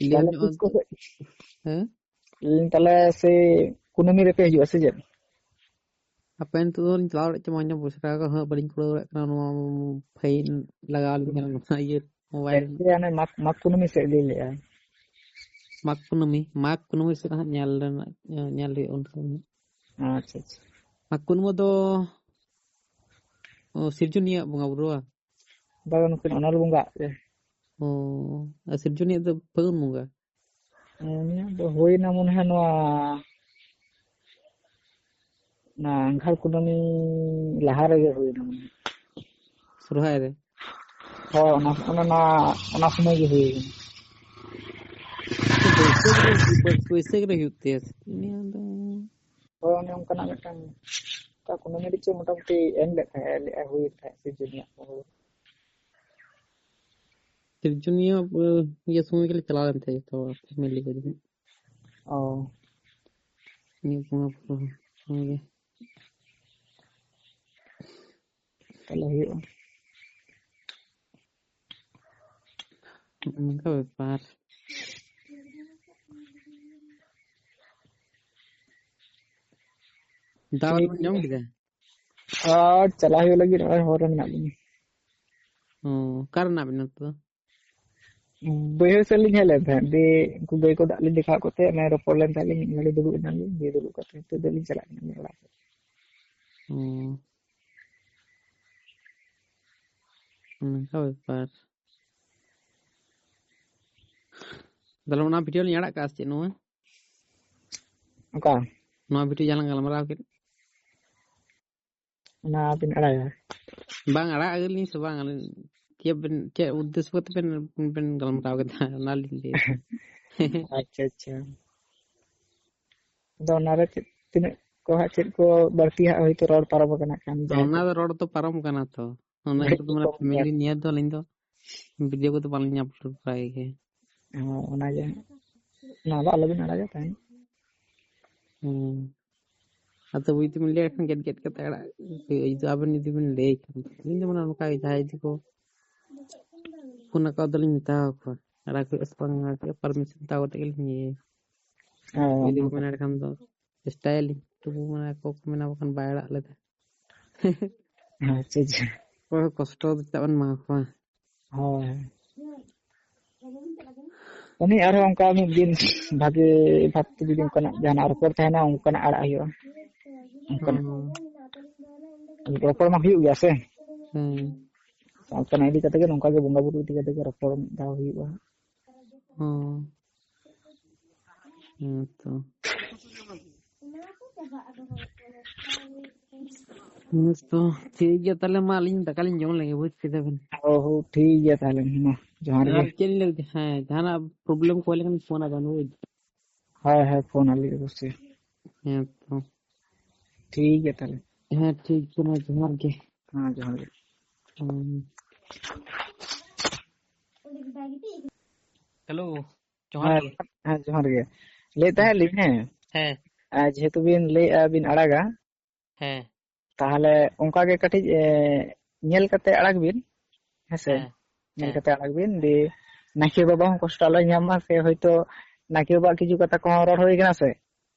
ᱞᱟᱹᱭ ᱛᱟᱦᱞᱮ ᱧᱚᱜ ᱛᱤᱥ ᱠᱚᱥᱮᱫ, ᱦᱮᱸ? ᱞᱟᱹᱭᱫᱟᱹᱧ ᱛᱟᱦᱞᱮ ᱥᱮ ᱠᱩᱱᱟᱹᱢᱤ ᱨᱮᱯᱮ ᱦᱤᱡᱩᱜᱼᱟ ᱥᱮ ᱪᱮᱫ? ᱦᱟᱯᱮ ᱱᱤᱛᱚᱜ ᱫᱚᱞᱤᱧ ᱪᱟᱞᱟᱣ ᱫᱟᱲᱮᱭᱟᱜ ᱪᱚ ᱵᱟᱝ ᱪᱚ, ᱯᱚᱭᱥᱟ ᱠᱚ ᱦᱟᱸᱜ ᱵᱟᱹᱞᱤᱧ ᱠᱩᱲᱟᱹᱣ ᱫᱟᱲᱮᱭᱟᱜ ᱠᱟᱱᱟ, ᱱᱚᱣᱟ ᱯᱷᱟᱭᱤᱱ ᱞᱟᱜᱟᱣ ᱞᱤᱧ ᱠᱟᱱᱟ ᱱᱚᱣᱟ ᱤᱭᱟᱹ ᱢᱳᱵᱟᱭᱤᱞ᱾ ᱮᱠᱪᱩᱭᱮᱞᱤ ᱦᱟᱱᱮ ᱢᱟᱜᱽ, ᱢᱟᱜᱽ ᱠᱩᱱᱟᱹᱢᱤ ᱥᱮᱫ ᱞᱤᱧ ᱞᱟᱹᱭᱮᱫᱼᱟ᱾ ᱢᱟᱜᱽ ᱠᱩᱱᱟᱹᱢᱤ, ᱢᱟᱜᱽ ᱠᱩᱱᱟᱹᱢᱤ ᱥᱮᱫ ᱦᱟᱸᱜ ᱧᱮᱞ ᱨᱮᱱᱟᱜ, ᱧᱮᱞ ᱦᱩᱭᱩᱜᱼᱟ ᱩᱱ ᱥᱚᱢᱚᱭ᱾ ᱟᱪᱪᱷᱟ, ᱟᱪᱪᱷᱟ᱾ ᱟᱨ ᱠᱩᱱᱢᱟᱹ ᱫᱚ, ᱚ, ᱥᱤᱨᱡᱚᱱᱤᱭᱟᱹᱣᱟᱜ ᱵᱚᱸᱜᱟ ᱵᱩᱨᱩ ᱵᱟᱝ? ᱵᱟᱝ, ᱱᱩᱠᱤᱱ ᱚᱱᱚᱞ ᱵᱚᱸᱜᱟ ᱟᱜ ᱜᱮ᱾ ᱚ, ᱟᱨ ᱥᱤᱨᱡᱚᱱᱤᱭᱟᱹ ᱫᱚ ᱯᱷᱟᱹᱜᱩᱱ ᱵᱚᱸᱜᱟ? ᱩᱱᱤᱭᱟᱜ ᱫᱚ ᱦᱩᱭᱱᱟ ᱢᱚᱱᱮ ᱦᱚᱭ ᱱᱚᱣᱟ, ᱚᱱᱟ ᱟᱸᱜᱷᱟᱲ ᱠᱩᱱᱟᱹᱢᱤ ᱞᱟᱦᱟ ᱨᱮᱜᱮ ᱦᱩᱭᱱᱟ ᱢᱚᱱᱮ ᱦᱚᱭ᱾ ᱥᱚᱨᱦᱟᱭ ᱨᱮ? ᱦᱳᱭ, ᱚᱱᱟ, ᱚᱱᱟ, ᱚᱱᱟ, ᱚᱱᱟ ᱥᱚᱢᱚᱭ ᱜᱮ ᱦᱩᱭ ᱠᱟᱱᱟ᱾ ᱵᱟᱹᱭᱥᱟᱹᱠᱷ ᱨᱮ, ᱵᱟᱹᱭᱥᱟᱹᱠᱷ ᱨᱮ ᱦᱩᱭᱩᱜ ᱛᱟᱭᱟ ᱥᱮ ᱪᱮᱫ? ᱩᱱᱤᱭᱟᱜ ᱫᱚ ᱦᱳᱭ, ᱚᱱᱮ ᱚᱱᱠᱟᱱᱟᱜ ᱢᱤᱫᱴᱟᱝ, ᱚᱠᱟ ᱠᱩᱱᱟᱹᱢᱤ ᱨᱮᱪᱚ ᱢᱚᱴᱟᱢᱩᱴᱤ ᱮᱢ ᱞᱮᱫ ᱛᱟᱦᱮᱸᱫ, ᱞᱟᱹᱭᱮᱫᱼᱟᱭ ᱦᱩᱭᱮᱱ ᱛᱟᱦᱮᱸᱫ ᱥᱤᱨᱡᱚᱱᱤᱭᱟᱹ ᱠᱚ᱾ ᱥᱤᱨᱡᱚᱱᱤᱭᱟᱹ, ᱤᱭᱟᱹ ᱥᱚᱢᱚᱭ ᱜᱮᱞᱮ ᱪᱟᱞᱟᱣ ᱞᱮᱱ ᱛᱟᱦᱮᱸᱫ ᱡᱚᱛᱚ ᱦᱚᱲ, family ᱠᱚ ᱡᱟᱹᱱᱤᱡ᱾ ᱚ᱾ ᱱᱤᱭᱟᱹ ᱵᱚᱸᱜᱟ ᱵᱩᱨᱩ ᱥᱚᱢᱚᱭ ᱜᱮ᱾ ᱛᱟᱦᱞᱮ ᱦᱩᱭᱩᱜᱼᱟ᱾ ᱚᱱᱠᱟ ᱵᱮᱯᱟᱨ᱾ ᱫᱟᱣ ᱴᱷᱤᱠ ᱵᱮᱱ ᱧᱟᱢ ᱜᱮᱭᱟ᱾ ᱠᱮᱫᱟ? ᱟᱨ ᱪᱟᱞᱟᱜ ᱦᱩᱭᱩᱜ ᱞᱟᱹᱜᱤᱫ, ᱱᱚᱜᱼᱚᱭ ᱦᱚᱨ ᱨᱮ ᱢᱮᱱᱟᱜ ᱞᱤᱧᱟ᱾ ᱚ, ᱚᱠᱟ ᱨᱮ ᱢᱮᱱᱟᱜ ᱵᱮᱱᱟ ᱱᱤᱛᱚᱜ ᱫᱚ? ᱵᱟᱹᱭᱦᱟᱹᱲ ᱥᱮᱫ ᱞᱤᱧ ᱦᱮᱡ ᱞᱮᱱ ᱛᱟᱦᱮᱸᱫ, ᱫᱤᱭᱮ ᱩᱱᱠᱩ ᱜᱟᱹᱭ ᱠᱚ ᱫᱟᱜ ᱞᱤᱧ ᱫᱮᱠᱷᱟᱣ ᱠᱚ ᱛᱟᱦᱮᱸᱫ, ᱚᱱᱮ ᱨᱚᱯᱚᱲ ᱞᱮᱱ ᱛᱟᱦᱮᱸᱫ ᱞᱤᱧ, ᱤᱧ ᱱᱚᱰᱮ ᱫᱩᱲᱩᱵ ᱮᱱᱟ ᱞᱤᱧ, ᱫᱤᱭᱮ ᱫᱩᱲᱩᱵ ᱠᱟᱛᱮ ᱱᱤᱛᱚᱜ ᱫᱚ ᱞᱤᱧ ᱪᱟᱞᱟᱜ ᱠᱟᱱᱟ ᱚᱲᱟᱜ ᱥᱮᱫ᱾ ᱚ, ᱚᱱᱠᱟ ᱵᱮᱯᱟᱨ᱾ ᱛᱟᱦᱞᱮ ᱚᱱᱟ video ᱞᱤᱧ ᱟᱲᱟᱜ ᱠᱟᱜᱼᱟ ᱥᱮ ᱪᱮᱫ ᱱᱚᱣᱟ? ᱚᱠᱟ? ᱱᱚᱣᱟ video ᱡᱟᱦᱟᱸ ᱞᱟᱝ ᱜᱟᱞᱢᱟᱨᱟᱣ ᱠᱮᱫ᱾ ᱚᱱᱟ ᱵᱤᱱ ᱟᱲᱟᱜᱟ? ᱵᱟᱝ, ᱟᱲᱟᱜ ᱟᱹᱞᱤᱧ ᱥᱮ ᱵᱟᱝ, ᱟᱹᱞᱤᱧ ᱪᱮᱫ ᱵᱮᱱ, ᱪᱮᱫ ᱩᱫᱽᱫᱮᱥᱥᱚ ᱠᱟᱛᱮ ᱵᱮᱱ, ᱵᱮᱱ ᱜᱟᱞᱢᱟᱨᱟᱣ ᱠᱮᱫᱟ, ᱚᱱᱟ ᱞᱤᱧ ᱞᱟᱹᱭ᱾ ᱟᱪᱪᱷᱟ, ᱟᱪᱪᱷᱟ᱾ ᱟᱫᱚ ᱚᱱᱟᱨᱮ ᱪᱮᱫ, ᱛᱤᱱᱟᱹᱜ ᱠᱚ ᱦᱟᱸᱜ, ᱪᱮᱫ ᱠᱚ ᱵᱟᱹᱲᱛᱤ ᱦᱟᱸᱜ ᱦᱳᱭᱛᱳ ᱨᱚᱲ ᱯᱟᱨᱚᱢ ᱟᱠᱟᱱᱟ ᱠᱷᱟᱱ, ᱡᱟᱦᱟᱸ ᱚᱱᱟ ᱠᱚ ᱫᱚ ᱨᱚᱲ ᱫᱚ ᱯᱟᱨᱚᱢ ᱠᱟᱱᱟ ᱛᱚ᱾ ᱚᱱᱟ ᱠᱚᱫᱚ ᱢᱟᱱᱮ ᱠᱚᱢ ᱜᱮᱭᱟ᱾ Family ᱱᱤᱭᱟᱹ ᱫᱚ ᱟᱹᱞᱤᱧ ᱫᱚ video ᱠᱚᱫᱚ ᱵᱟᱹᱞᱤᱧ upload ᱵᱟᱲᱟᱭ ᱜᱮᱭᱟ᱾ ᱦᱚᱸ, ᱚᱱᱟᱜᱮ᱾ ᱚᱱᱟ ᱫᱚ ᱟᱞᱚᱵᱤᱱ ᱟᱲᱟᱜᱟ ᱛᱟᱦᱮᱸᱫ᱾ ᱦᱩᱸ᱾ ᱟᱫᱚ ᱵᱩᱡᱽ ᱛᱮᱵᱤᱱ ᱞᱟᱹᱭ ᱠᱷᱟᱱ ᱜᱮᱫ ᱜᱮᱫ ᱠᱟᱛᱮ ᱟᱲᱟᱜ ᱦᱩᱭᱩᱜᱼᱟ, ᱡᱩᱫᱤ ᱟᱵᱮᱱ ᱡᱩᱫᱤ ᱵᱤᱱ ᱞᱟᱹᱭ ᱠᱷᱟᱱ᱾ ᱟᱹᱞᱤᱧ ᱡᱮᱢᱚᱱ ᱚᱱᱠᱟ ᱜᱮ ᱡᱟᱦᱟᱸᱭ ᱡᱩᱫᱤ ᱠᱚ ᱯᱷᱳᱱ ᱟᱠᱟᱫ ᱫᱚᱞᱤᱧ ᱢᱮᱛᱟ ᱟᱠᱚᱣᱟ, ᱟᱲᱟᱜ ᱦᱩᱭᱩᱜᱼᱟ ᱥᱮ ᱵᱟᱝ, permission ᱦᱟᱛᱟᱣ ᱠᱟᱛᱮ ᱜᱮᱞᱤᱧ ᱤᱭᱟᱹᱭᱟ᱾ ᱦᱮᱸ, ᱡᱩᱫᱤ ᱠᱚ ᱚᱱᱠᱟ᱾ ᱢᱮᱱᱟ ᱮᱱᱠᱷᱟᱱ ᱫᱚ ᱪᱮᱥᱴᱟᱭᱟᱞᱤᱧ, ᱛᱚᱵᱩ ᱢᱟᱱᱮ ᱟᱠᱚ ᱠᱚ ᱢᱮᱱᱟ ᱵᱟᱠᱷᱟᱱ ᱵᱟᱭ ᱟᱲᱟᱜ ᱞᱮᱫᱟ᱾ ᱟᱪᱪᱷᱟ, ᱟᱪᱪᱷᱟ᱾ ᱚᱠᱚᱭ ᱦᱚᱸ ᱠᱚᱥᱴᱚ ᱫᱚ ᱪᱮᱫᱟᱜ ᱵᱚᱱ ᱮᱢᱟ ᱠᱚᱣᱟ? ᱦᱳᱭ᱾ ᱩᱱᱤ ᱟᱨᱦᱚᱸ ᱚᱱᱠᱟ ᱢᱤᱫ ᱫᱤᱱ ᱵᱷᱟᱜᱮ ᱵᱷᱟᱵᱛᱮ ᱡᱩᱫᱤ ᱚᱱᱠᱟᱱᱟᱜ ᱡᱟᱦᱟᱱᱟᱜ ᱨᱚᱯᱚᱲ ᱛᱟᱦᱮᱱᱟ, ᱚᱱᱠᱟᱱᱟᱜ ᱟᱲᱟᱜ ᱦᱩᱭᱩᱜᱼᱟ᱾ ᱚᱱᱠᱟᱱᱟᱜ ᱦᱩᱸ᱾ ᱨᱚᱯᱚᱲ ᱢᱟ ᱦᱩᱭᱩᱜ ᱜᱮᱭᱟ ᱥᱮ᱾ ᱦᱩᱸ᱾ ᱚᱱᱠᱟᱱᱟᱜ ᱤᱫᱤ ᱠᱟᱛᱮ ᱜᱮ, ᱱᱚᱝᱠᱟ ᱜᱮ ᱵᱚᱸᱜᱟ ᱵᱩᱨᱩ ᱤᱫᱤ ᱠᱟᱛᱮ ᱜᱮ ᱨᱚᱯᱚᱲ ᱢᱤᱫ ᱫᱷᱟᱣ ᱦᱩᱭᱩᱜᱼᱟ᱾ ᱦᱩᱸ᱾ ᱦᱮᱸ ᱛᱚ᱾ ᱦᱮᱸ ᱛᱚ, ᱴᱷᱤᱠ ᱜᱮᱭᱟ ᱛᱟᱦᱞᱮ, ᱢᱟ ᱟᱹᱞᱤᱧ ᱫᱟᱠᱟ ᱞᱤᱧ ᱡᱚᱢ ᱞᱮᱜᱮ, ᱵᱩᱡᱽ ᱠᱮᱫᱟ ᱵᱤᱱ᱾ ᱚ ᱦᱚᱸ, ᱴᱷᱤᱠ ᱜᱮᱭᱟ ᱛᱟᱦᱞᱮ, ᱢᱟ ᱡᱚᱦᱟᱨ ᱜᱮ᱾ ᱟᱨ ᱪᱮᱫ ᱞᱤᱧ ᱞᱟᱹᱭ ᱠᱮᱫᱟ? ᱦᱮᱸ, ᱡᱟᱦᱟᱱᱟᱜ problem ᱠᱚ ᱦᱩᱭ ᱞᱮᱱᱠᱷᱟᱱ ᱯᱷᱳᱱ ᱟᱵᱮᱱ, ᱵᱩᱡᱽ? ᱦᱳᱭ, ᱦᱳᱭ, ᱯᱷᱳᱱ ᱟᱹᱞᱤᱧ ᱚᱵᱚᱥᱥᱳᱭ᱾ ᱦᱮᱸ ᱛᱚ᱾ ᱴᱷᱤᱠ ᱜᱮᱭᱟ ᱛᱟᱦᱞᱮ᱾ ᱦᱮᱸ, ᱴᱷᱤᱠ ᱜᱮᱭᱟ, ᱢᱟ ᱡᱚᱦᱟᱨ ᱜᱮ᱾ ᱦᱮᱸ, ᱡᱚᱦᱟᱨ ᱜᱮ᱾ ᱦᱮᱸ᱾ ᱦᱮᱞᱳ, ᱡᱚᱦᱟᱨ ᱦᱮᱸ, ᱜᱮ᱾ ᱦᱮᱸ, ᱡᱚᱦᱟᱨ ᱜᱮ᱾ ᱞᱟᱹᱭᱮᱫ ᱦᱮᱸ᱾ ᱛᱟᱦᱮᱸᱫ ᱞᱤᱧ, ᱦᱮᱸ, ᱦᱮᱸ᱾ ᱟᱨ ᱡᱮᱦᱮᱛᱩ ᱵᱤᱱ ᱞᱟᱹᱭᱮᱫᱼᱟ ᱵᱤᱱ ᱟᱲᱟᱜᱟ, ᱦᱮᱸ᱾ ᱛᱟᱦᱚᱞᱮ ᱚᱱᱠᱟ ᱜᱮ ᱠᱟᱹᱴᱤᱡ, ᱮ, ᱧᱮᱞ ᱠᱟᱛᱮ ᱟᱲᱟᱜ ᱵᱤᱱ, ᱦᱮᱸ ᱥᱮ? ᱦᱮᱸ᱾ ᱧᱮᱞ ᱦᱮᱸ᱾ ᱠᱟᱛᱮ ᱟᱲᱟᱜ ᱵᱤᱱ, ᱫᱤᱭᱮ ᱱᱟᱭᱠᱮ ᱵᱟᱵᱟ ᱦᱚᱸ ᱠᱚᱥᱴᱚ ᱟᱞᱚᱭ ᱧᱟᱢ ᱢᱟ, ᱥᱮ ᱦᱚᱭᱛᱳ ᱱᱟᱭᱠᱮ ᱵᱟᱵᱟᱣᱟᱜ ᱠᱤᱪᱷᱩ ᱠᱟᱛᱷᱟ ᱠᱚᱦᱚᱸ ᱨᱚᱲ ᱦᱩᱭ ᱠᱟᱱᱟ ᱥᱮ?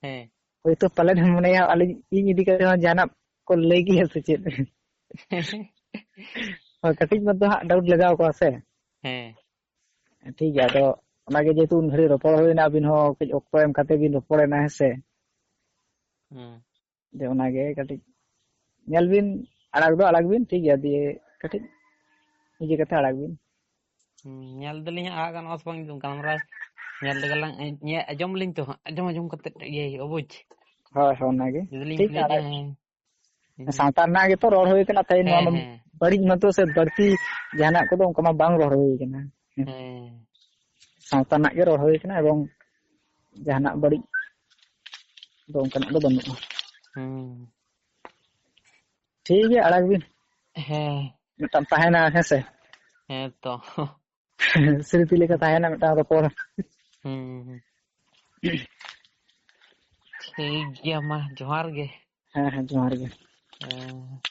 ᱦᱮᱸ᱾ ᱦᱚᱭᱛᱳ ᱯᱟᱞᱮᱱ ᱢᱚᱱᱮᱭᱟ ᱟᱹᱞᱤᱧ, ᱤᱧ ᱤᱫᱤ ᱠᱟᱛᱮ ᱦᱚᱸ ᱡᱟᱦᱟᱱᱟᱜ ᱠᱚ ᱞᱟᱹᱭ ᱜᱮᱭᱟ ᱥᱮ ᱪᱮᱫ? ᱦᱳᱭ, ᱠᱟᱹᱴᱤᱡ ᱢᱟᱛᱚ ᱦᱟᱸᱜ doubt ᱞᱟᱜᱟᱣ ᱠᱚᱣᱟ ᱥᱮ᱾ ᱦᱮᱸ᱾ ᱴᱷᱤᱠ ᱜᱮᱭᱟ, ᱟᱫᱚ ᱚᱱᱟᱜᱮ ᱡᱮᱦᱮᱛᱩ ᱩᱱ ᱜᱷᱟᱹᱲᱤᱡ ᱨᱚᱯᱚᱲ ᱦᱩᱭᱱᱟ, ᱟᱹᱵᱤᱱ ᱦᱚᱸ ᱠᱟᱹᱡ ᱚᱠᱛᱚ ᱮᱢ ᱠᱟᱛᱮ ᱵᱤᱱ ᱨᱚᱯᱚᱲᱮᱱᱟ, ᱦᱮᱸ ᱥᱮ? ᱦᱮᱸ᱾ ᱡᱮ ᱚᱱᱟᱜᱮ ᱠᱟᱹᱴᱤᱡ ᱧᱮᱞ ᱵᱤᱱ, ᱟᱲᱟᱜ ᱫᱚ ᱟᱲᱟᱜ ᱵᱤᱱ, ᱴᱷᱤᱠ ᱜᱮᱭᱟ, ᱫᱤᱭᱮ ᱠᱟᱹᱴᱤᱡ ᱱᱤᱡᱮ ᱠᱟᱛᱮ ᱟᱲᱟᱜ ᱵᱤᱱ᱾ ᱦᱩᱸ, ᱧᱮᱞ ᱫᱟᱞᱤᱧ ᱦᱟᱸᱜ ᱟᱲᱟᱜ ᱜᱟᱱᱚᱜᱼᱟ ᱥᱮ ᱵᱟᱝ, ᱜᱟᱞᱢᱟᱨᱟᱣ ᱧᱮᱞ ᱞᱮᱜᱮ ᱞᱟᱝ, ᱧᱮ-, ᱟᱸᱡᱚᱢ ᱞᱤᱧ ᱛᱚ ᱦᱟᱸᱜ, ᱟᱸᱡᱚᱢ ᱟᱸᱡᱚᱢ ᱠᱟᱛᱮ ᱤᱭᱟᱹᱭ ᱦᱩᱭᱩᱜᱼᱟ, ᱵᱩᱡᱽ? ᱦᱳᱭ, ᱦᱳᱭ, ᱚᱱᱟᱜᱮ᱾ ᱡᱩᱫᱤ ᱞᱤᱧ ᱴᱷᱤᱠ, ᱠᱩᱞᱤ ᱟᱲᱟᱜ ᱠᱮᱭᱟ, ᱦᱮᱸ᱾ ᱦᱮᱸ᱾ ᱥᱟᱶᱛᱟ ᱨᱮᱱᱟᱜ ᱜᱮᱛᱚ ᱨᱚᱲ ᱦᱩᱭ ᱠᱟᱱᱟ, ᱛᱮᱦᱮᱧ ᱱᱚᱣᱟ ᱦᱮᱸ, ᱢᱟ ᱦᱮᱸ᱾ ᱵᱟᱹᱲᱤᱡ ᱢᱟᱛᱚ ᱥᱮ ᱵᱟᱹᱲᱛᱤ ᱡᱟᱦᱟᱱᱟᱜ ᱠᱚᱫᱚ ᱚᱱᱠᱟ ᱢᱟ ᱵᱟᱝ ᱨᱚᱲ ᱦᱩᱭ ᱠᱟᱱᱟ᱾ ᱦᱮᱸ᱾ ᱥᱟᱶᱛᱟ ᱨᱮᱱᱟᱜ ᱜᱮ ᱨᱚᱲ ᱦᱩᱭ ᱠᱟᱱᱟ, ᱮᱵᱚᱝ ᱡᱟᱦᱟᱱᱟᱜ ᱵᱟᱹᱲᱤᱡ ᱫᱚ ᱚᱱᱠᱟᱱᱟᱜ ᱫᱚ ᱵᱟᱹᱱᱩᱜᱼᱟ᱾ ᱦᱩᱸ᱾ ᱴᱷᱤᱠ ᱜᱮᱭᱟ, ᱟᱲᱟᱜᱽ ᱵᱤᱱ᱾ ᱦᱮᱸ᱾ ᱢᱤᱫᱴᱟᱝ ᱛᱟᱦᱮᱱᱟ, ᱦᱮᱸ ᱥᱮ? ᱦᱮᱸ ᱛᱚ᱾ ᱥᱨᱤᱛᱤ ᱞᱮᱠᱟ ᱛᱟᱦᱮᱱᱟ ᱢᱤᱫᱴᱟᱝ ᱨᱚᱯᱚᱲ᱾ ᱦᱩᱸ᱾ ᱴᱷᱤᱠ ᱜᱮᱭᱟ, ᱢᱟ ᱡᱚᱦᱟᱨ ᱜᱮ᱾ ᱦᱮᱸ, ᱦᱮᱸ, ᱡᱚᱦᱟᱨ ᱜᱮ᱾ ᱦᱮᱸ᱾